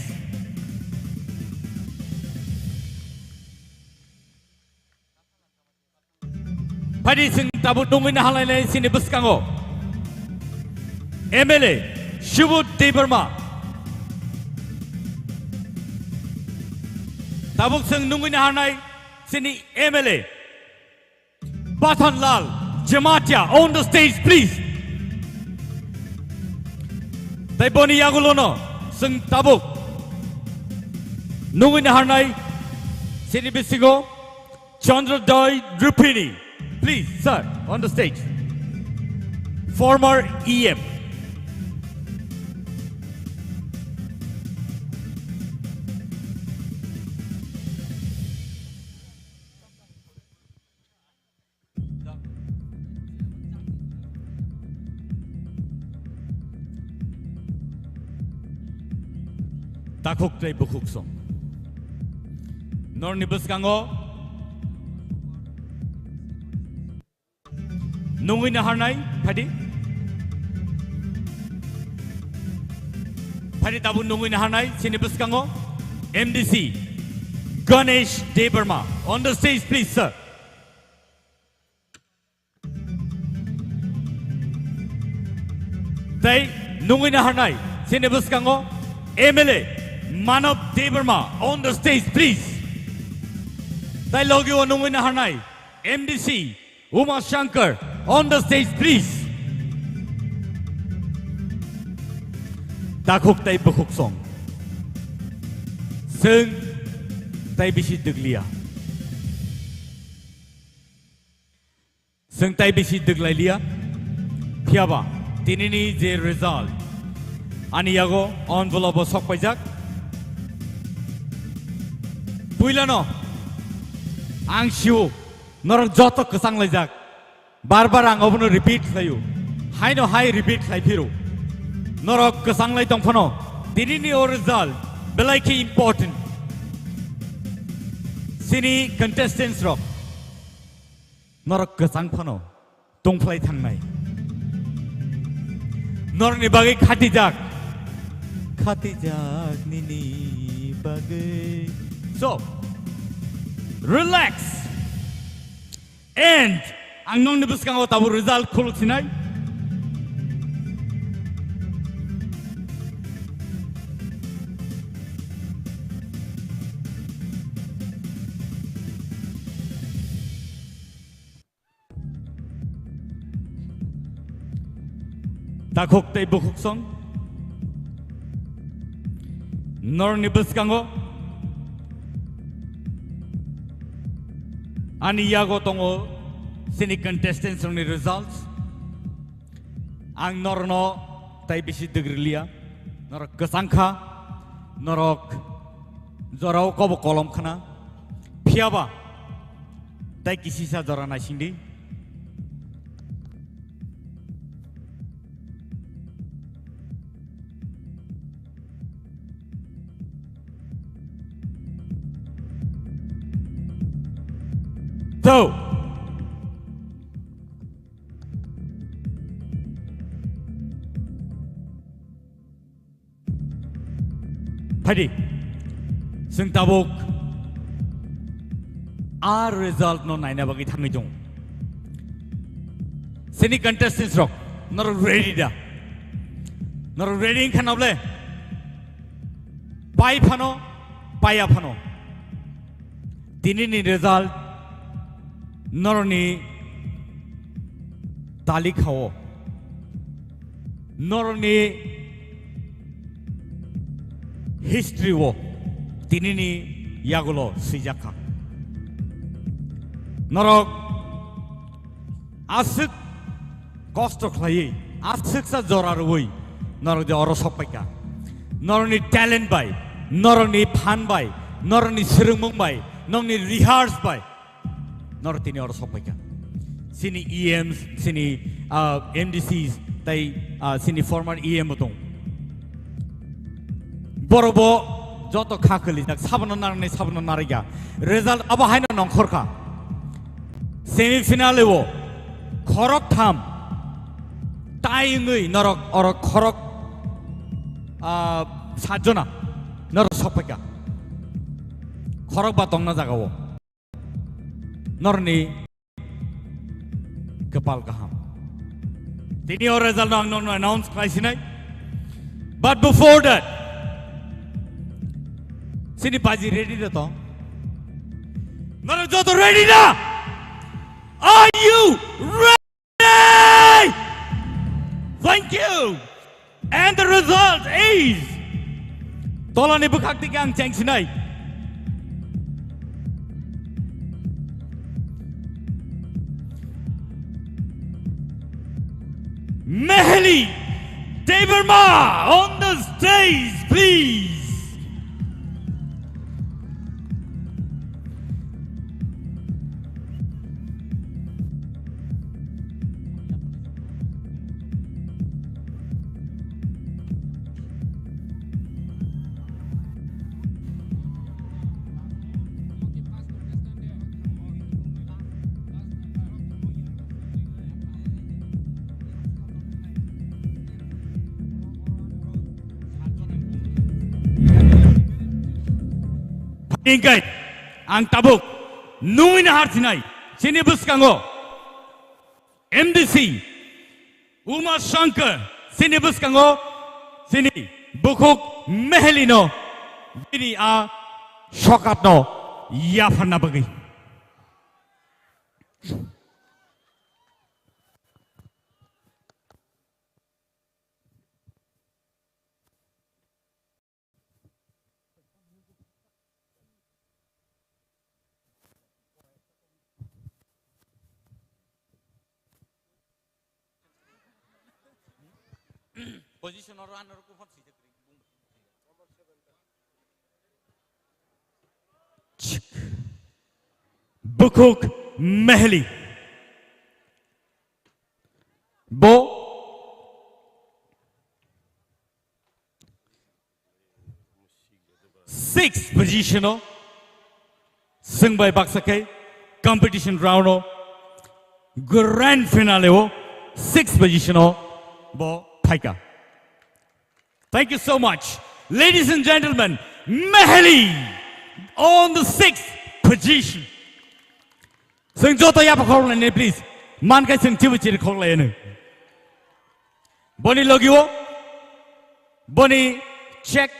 Phadi chwng tabuk nungwi nahalainai chini bwskango M L A Subodh Debbarma. Tabuk chwng nungwi naharnai chini M L A Pathanlal Jamatia on the stage, please. Tei boni yagulono chwng tabuk nungwi naharnai chini bisingo Chandra Dai Rupini, please, sir, on the stage. Former E M. Takhuk tei bukhuk song. Norni bwskango nungwi naharnai, phadi. Phadi tabuk nungwi naharnai, chini bwskango M D C Ganesh Debbarma. On the stage, please, sir. Tei nungwi naharnai, chini bwskango M L A Manav Debbarma on the stage, please. Tei logio nungwi naharnai, M D C Uma Shankar on the stage, please. Takhuk tei bukhuk song. Chwng tei bisi dwglia. Chwng tai bisi dwglai liya. Phiyaba tinini je result ani yago envelope o sok paijak. Puilano ang sio norok joto kwchang laijak. Bar bar ang obono repeat khlaio. Haino hai repeat khlai phiro. Norok kwchang lai tong phano tinini o result belai khe important. Chini contestants rok. Norok kwchang phano tongphlai thangnai. Norokni bagwi khatijak. Khatijak nini bagwi. So, relax. And ang nokni bwskango tabuk result khuluk sinai. Takhuk tei bukhuk song. Norni bwskango ani yago tongo chini contestants rokni results. Ang norno tai bisi dwgriliya. Norok kwchang kha, norok jorao kobo kolom khna. Phiyaba tai kisisa jora naisingdi. So, phaidi, chwng tabuk a result no naina bagwi thangwi tongo. Chini contestants rok, norok ready da? Norok ready wngkha na ble? Pai phano, paiya phano. Tinini result norokni Talikha o norokni history o tinini yagulo swijak kha. Norok aswk kosto khlaiwi, aswksa jora rwui norok je oro sokpaikha. Norokni talent bai, norokni phan bai, norokni swrwngmung bai, norokni rehearse bai, norok tini oro sokpaikha. Chini E Ms, chini, ah, M D Cs, tai, ah, chini former E M bo tong. Borok bo joto kha kwlijak, sabono narwknai, sabono narwkya. Result abo haino nongkhor kha. Semi final o khorok tham tie wngwi norok oro khorok, ah, sat jona norok sokpaikha. Khorok ba tongna jaga o. Norni kwpal kaham. Tini o result no ang nokno announce khlai sinai. But before that, sini baji ready da to? Norok joto ready da? Are you ready? Thank you. And the result is, tolani bwkhak tike ang chengsinai. Meheli Debbarma on the stage, please. Hingkai ang tabuk nungwi nahar sinai, chini bwskango M D C Uma Shankar, chini bwskango chini bukhuk Mehelino bini a sokatno yapharna bagwi. Position oro ano rokho hot sijak. Bukhuk Meheli. Bo sixth position o swngbai baksa khe competition round o grand finale o sixth position o bo phaikha. Thank you so much. Ladies and gentlemen, Meheli on the sixth position. Chwng joto yapha khoroknai, please. Man khai chwng chibu chiri khoroknai. Boni logi o, boni check,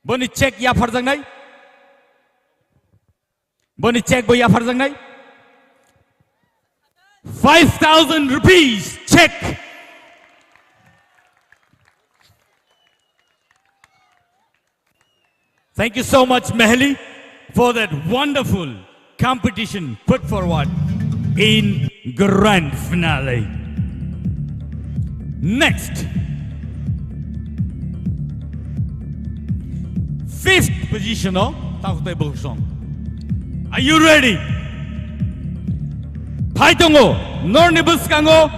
boni check yapharjaknai. Boni check bo yapharjaknai. Five thousand rupees check. Thank you so much, Meheli, for that wonderful competition put forward in grand finale. Next, fifth position o takhuk tei bukhuk song. Are you ready? Phai tongo, norni bwskango.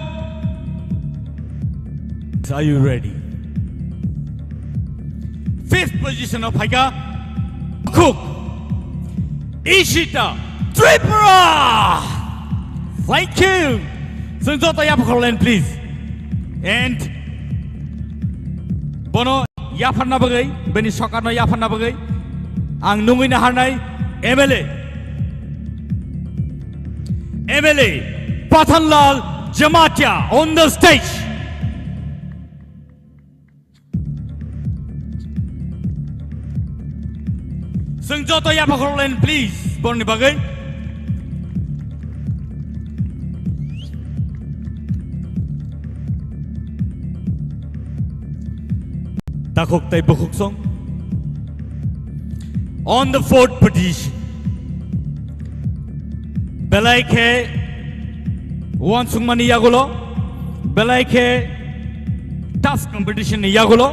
Are you ready? Fifth position o phaikha Khuk Ishita Tripura. Thank you. Chwng joto yapha khoroknai, please. And bono yapharna bagwi, bini sokarno yapharna bagwi ang nungwi naharnai M L A, M L A Pathanlal Jamatia on the stage. Chwng joto yapha khoroknai, please, borokni bagwi. Takhuk tei bukhuk song. On the fourth position. Belai khe wansukmani yagulo, belai khe tough competition ni yagulo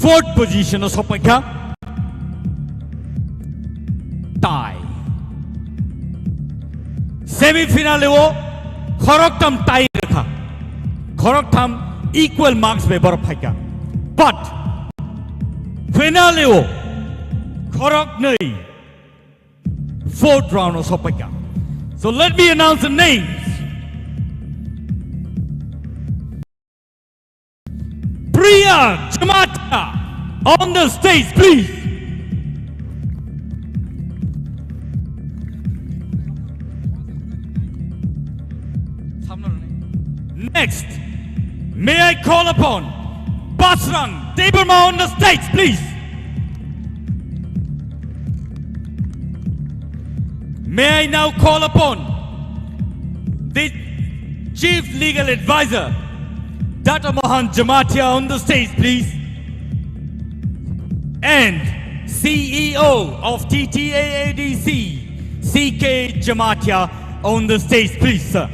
fourth position o sokpaikha. Tie. Semi final o khoroktham tie rwkha. Khoroktham equal marks bai borok phaikha. But finale o khoroknwi fourth round o sokpaikha. So let me announce the names. Priya Jamatia on the stage, please. Next, may I call upon Basrang Debbarma on the stage, please. May I now call upon the Chief Legal Advisor, Doctor Mohan Jamatia, on the stage, please. And C E O of T T A A D C, C K Jamatia, on the stage, please, sir.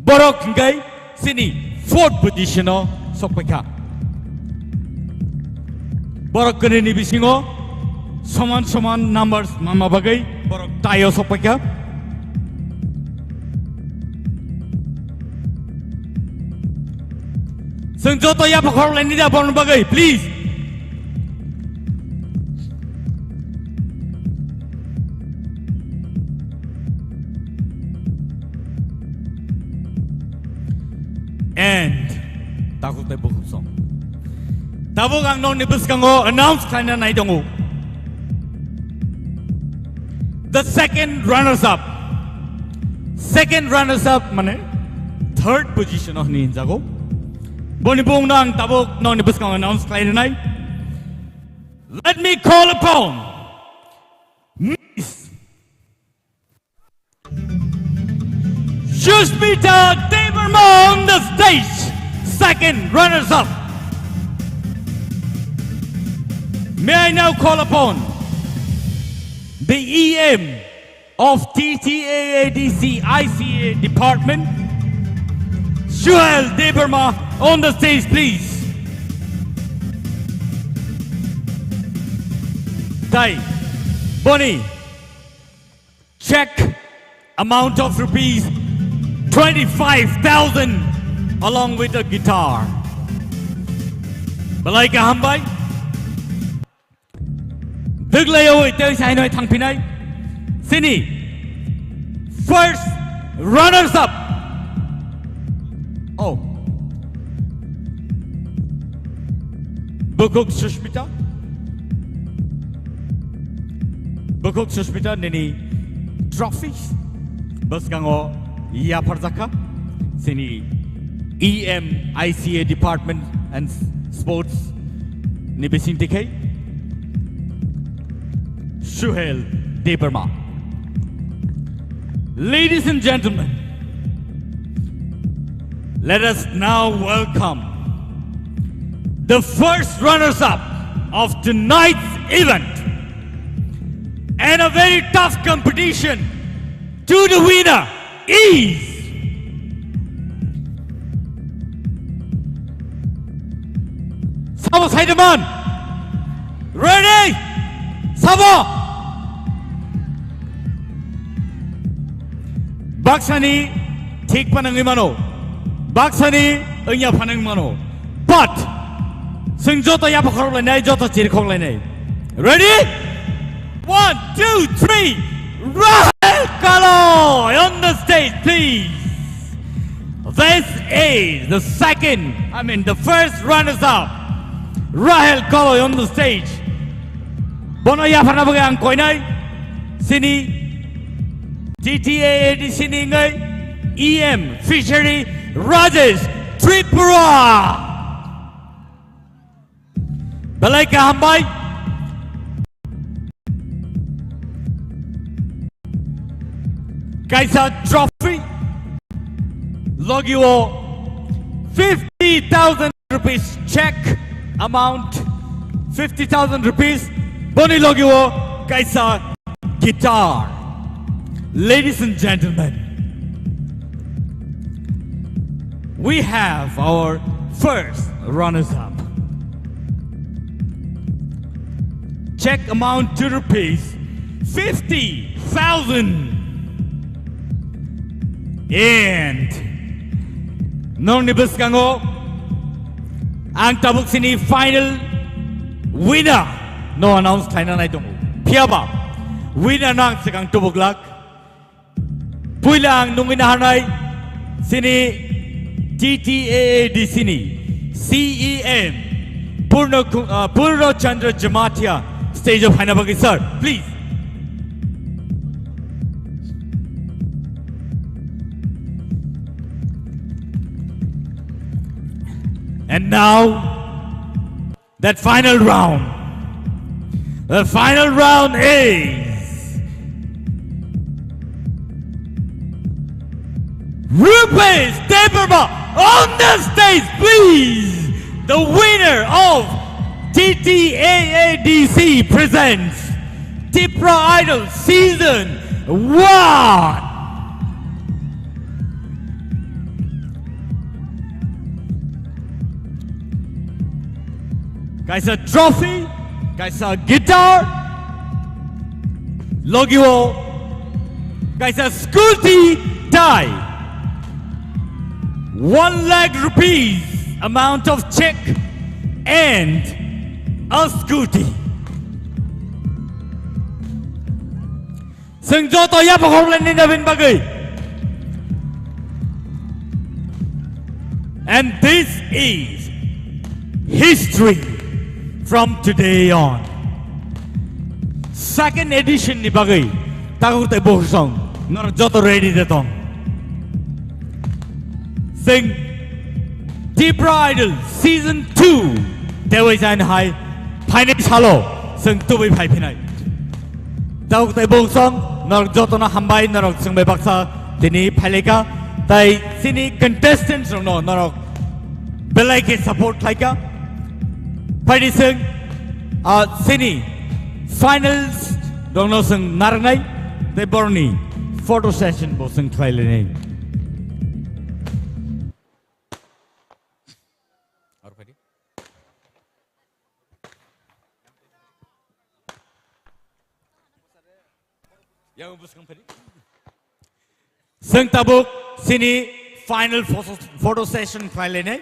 Borok hingkai sini fourth position o sokpaikha. Borok kwnwi ni bisingo soman soman numbers manma bagwi borok tie o sokpaikha. Chwng joto yapha khorok laini da borokni bagwi, please. And takhuk tei bukhuk song. Tabuk ang nokni bwskango announce khlaina nai tongo. The second runners up. Second runners up mane third position o hwnwi hinjago. Boni bumungno ang tabuk nokni bwskango announce khlaina nai. Let me call upon Miss Sushmita Debbarma on the stage, second runners-up. May I now call upon the E M of T T A A D C I C A department, Suhel Debbarma, on the stage, please. Tai, Bonnie. Check amount of rupees twenty-five thousand along with a guitar. Belai kaham bai. Dwglaio tei sainoi thangphinai. Sini first runners up. Oh. Bukhuk Sushmita. Bukhuk Sushmita nini trophy bwskango yapharjakha. Sini E M I C A Department and Sports ni bising tikhai Suhel Debbarma. Ladies and gentlemen, let us now welcome the first runners-up of tonight's event and a very tough competition to the winner is Sabo Saidaman. Ready? Sabo. Baksani thik phanangwi mano. Baksani wngya phanangwi mano. But chwng joto yapha khorok lainai, joto chiri khok lainai. Ready? One, two, three. Rahel Kaloi on the stage, please. This is the second, I mean, the first runners-up, Rahel Kaloi on the stage. Bono yaphana bagwi ang koinai sini T T A A D C ni wngwi E M Fishery Rajesh Tripura. Belai kaham bai. Kaisa trophy. Logi o fifty thousand rupees check amount, fifty thousand rupees, boni logi o kaisa guitar. Ladies and gentlemen, we have our first runners-up. Check amount to rupees fifty thousand. And nongni bwskango ang tabuk sini final winner no announce khlaina nai tongo. Phiyaba winner no ang swkang tubuklak. Puila ang nungwi naharnai sini T T A A D C ni C E M Purno Ku-, uh, Purno Chandra Jamatia stage o phaina bagwi, sir, please. And now, that final round. The final round is Rupesh Debbarma on the stage, please. The winner of T T A A D C presents Tipra Idol Season one. Kaisa trophy, kaisa guitar, logi o kaisa scooty tai one lakh rupees amount of check and a scooty. Chwng joto yapha khorokle nini nabin bagwi. And this is history from today on. Second edition ni bagwi takhuk tei bohusong norok joto ready de tong. Chwng Tipra Idol Season two tei waisa hai phainai salo chwng tubui phai phinai. Tabuk tei bungsong norok jotono hambai, norok chwng bai baksa tini phaileka, tai chini contestants rokno norok belai khe support khlaika. Phaidi chwng, ah, chini finals rokno chwng narwknai tei borokni photo session bo chwng khlai lainai. Yang bwskang phari. Chwng tabuk chini final photo, photo session khlai lainai.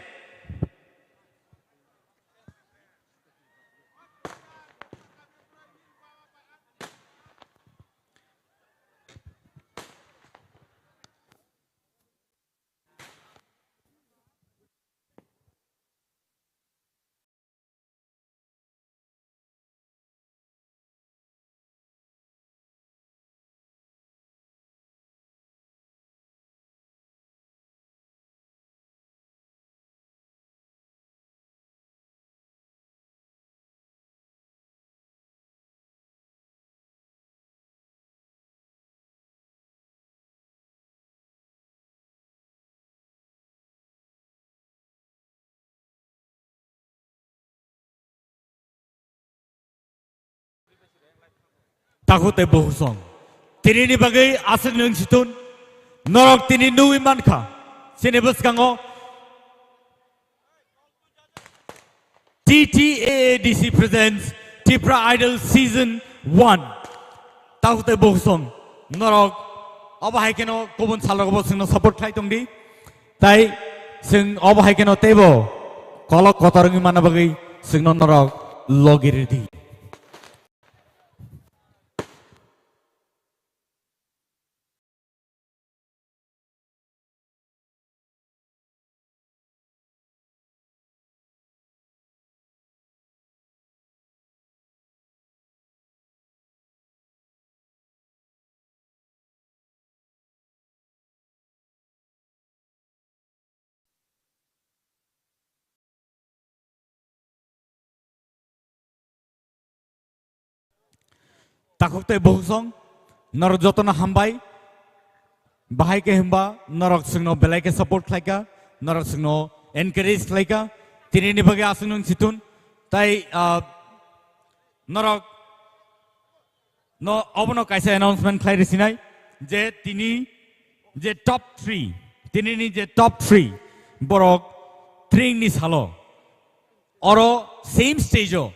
Takhuk tei bohusong. Tinini bagwi aswk nwng situn. Norok tini nugwi mankha. Chini bwskango T T A A D C presents Tipra Idol Season one. Takhuk tei bohusong. Norok obo hai kheno kubun salrogo bo chwngno support khlai tongdi. Tai chwng obo hai kheno teibo kolok kotor wngwi manna bagwi chwngno norok logi rwdi. Takhuk tei bohusong, norok jotono hambai. Bahai khe hwnba norok chwngno belai khe support khlaika, norok chwngno encourage khlaika, tinini bagwi aswk nwng chithun, tai, ah, norok no obono kaisa announcement khlai risinai je tini je top three, tinini je top three borok tring ni salo oro same stage o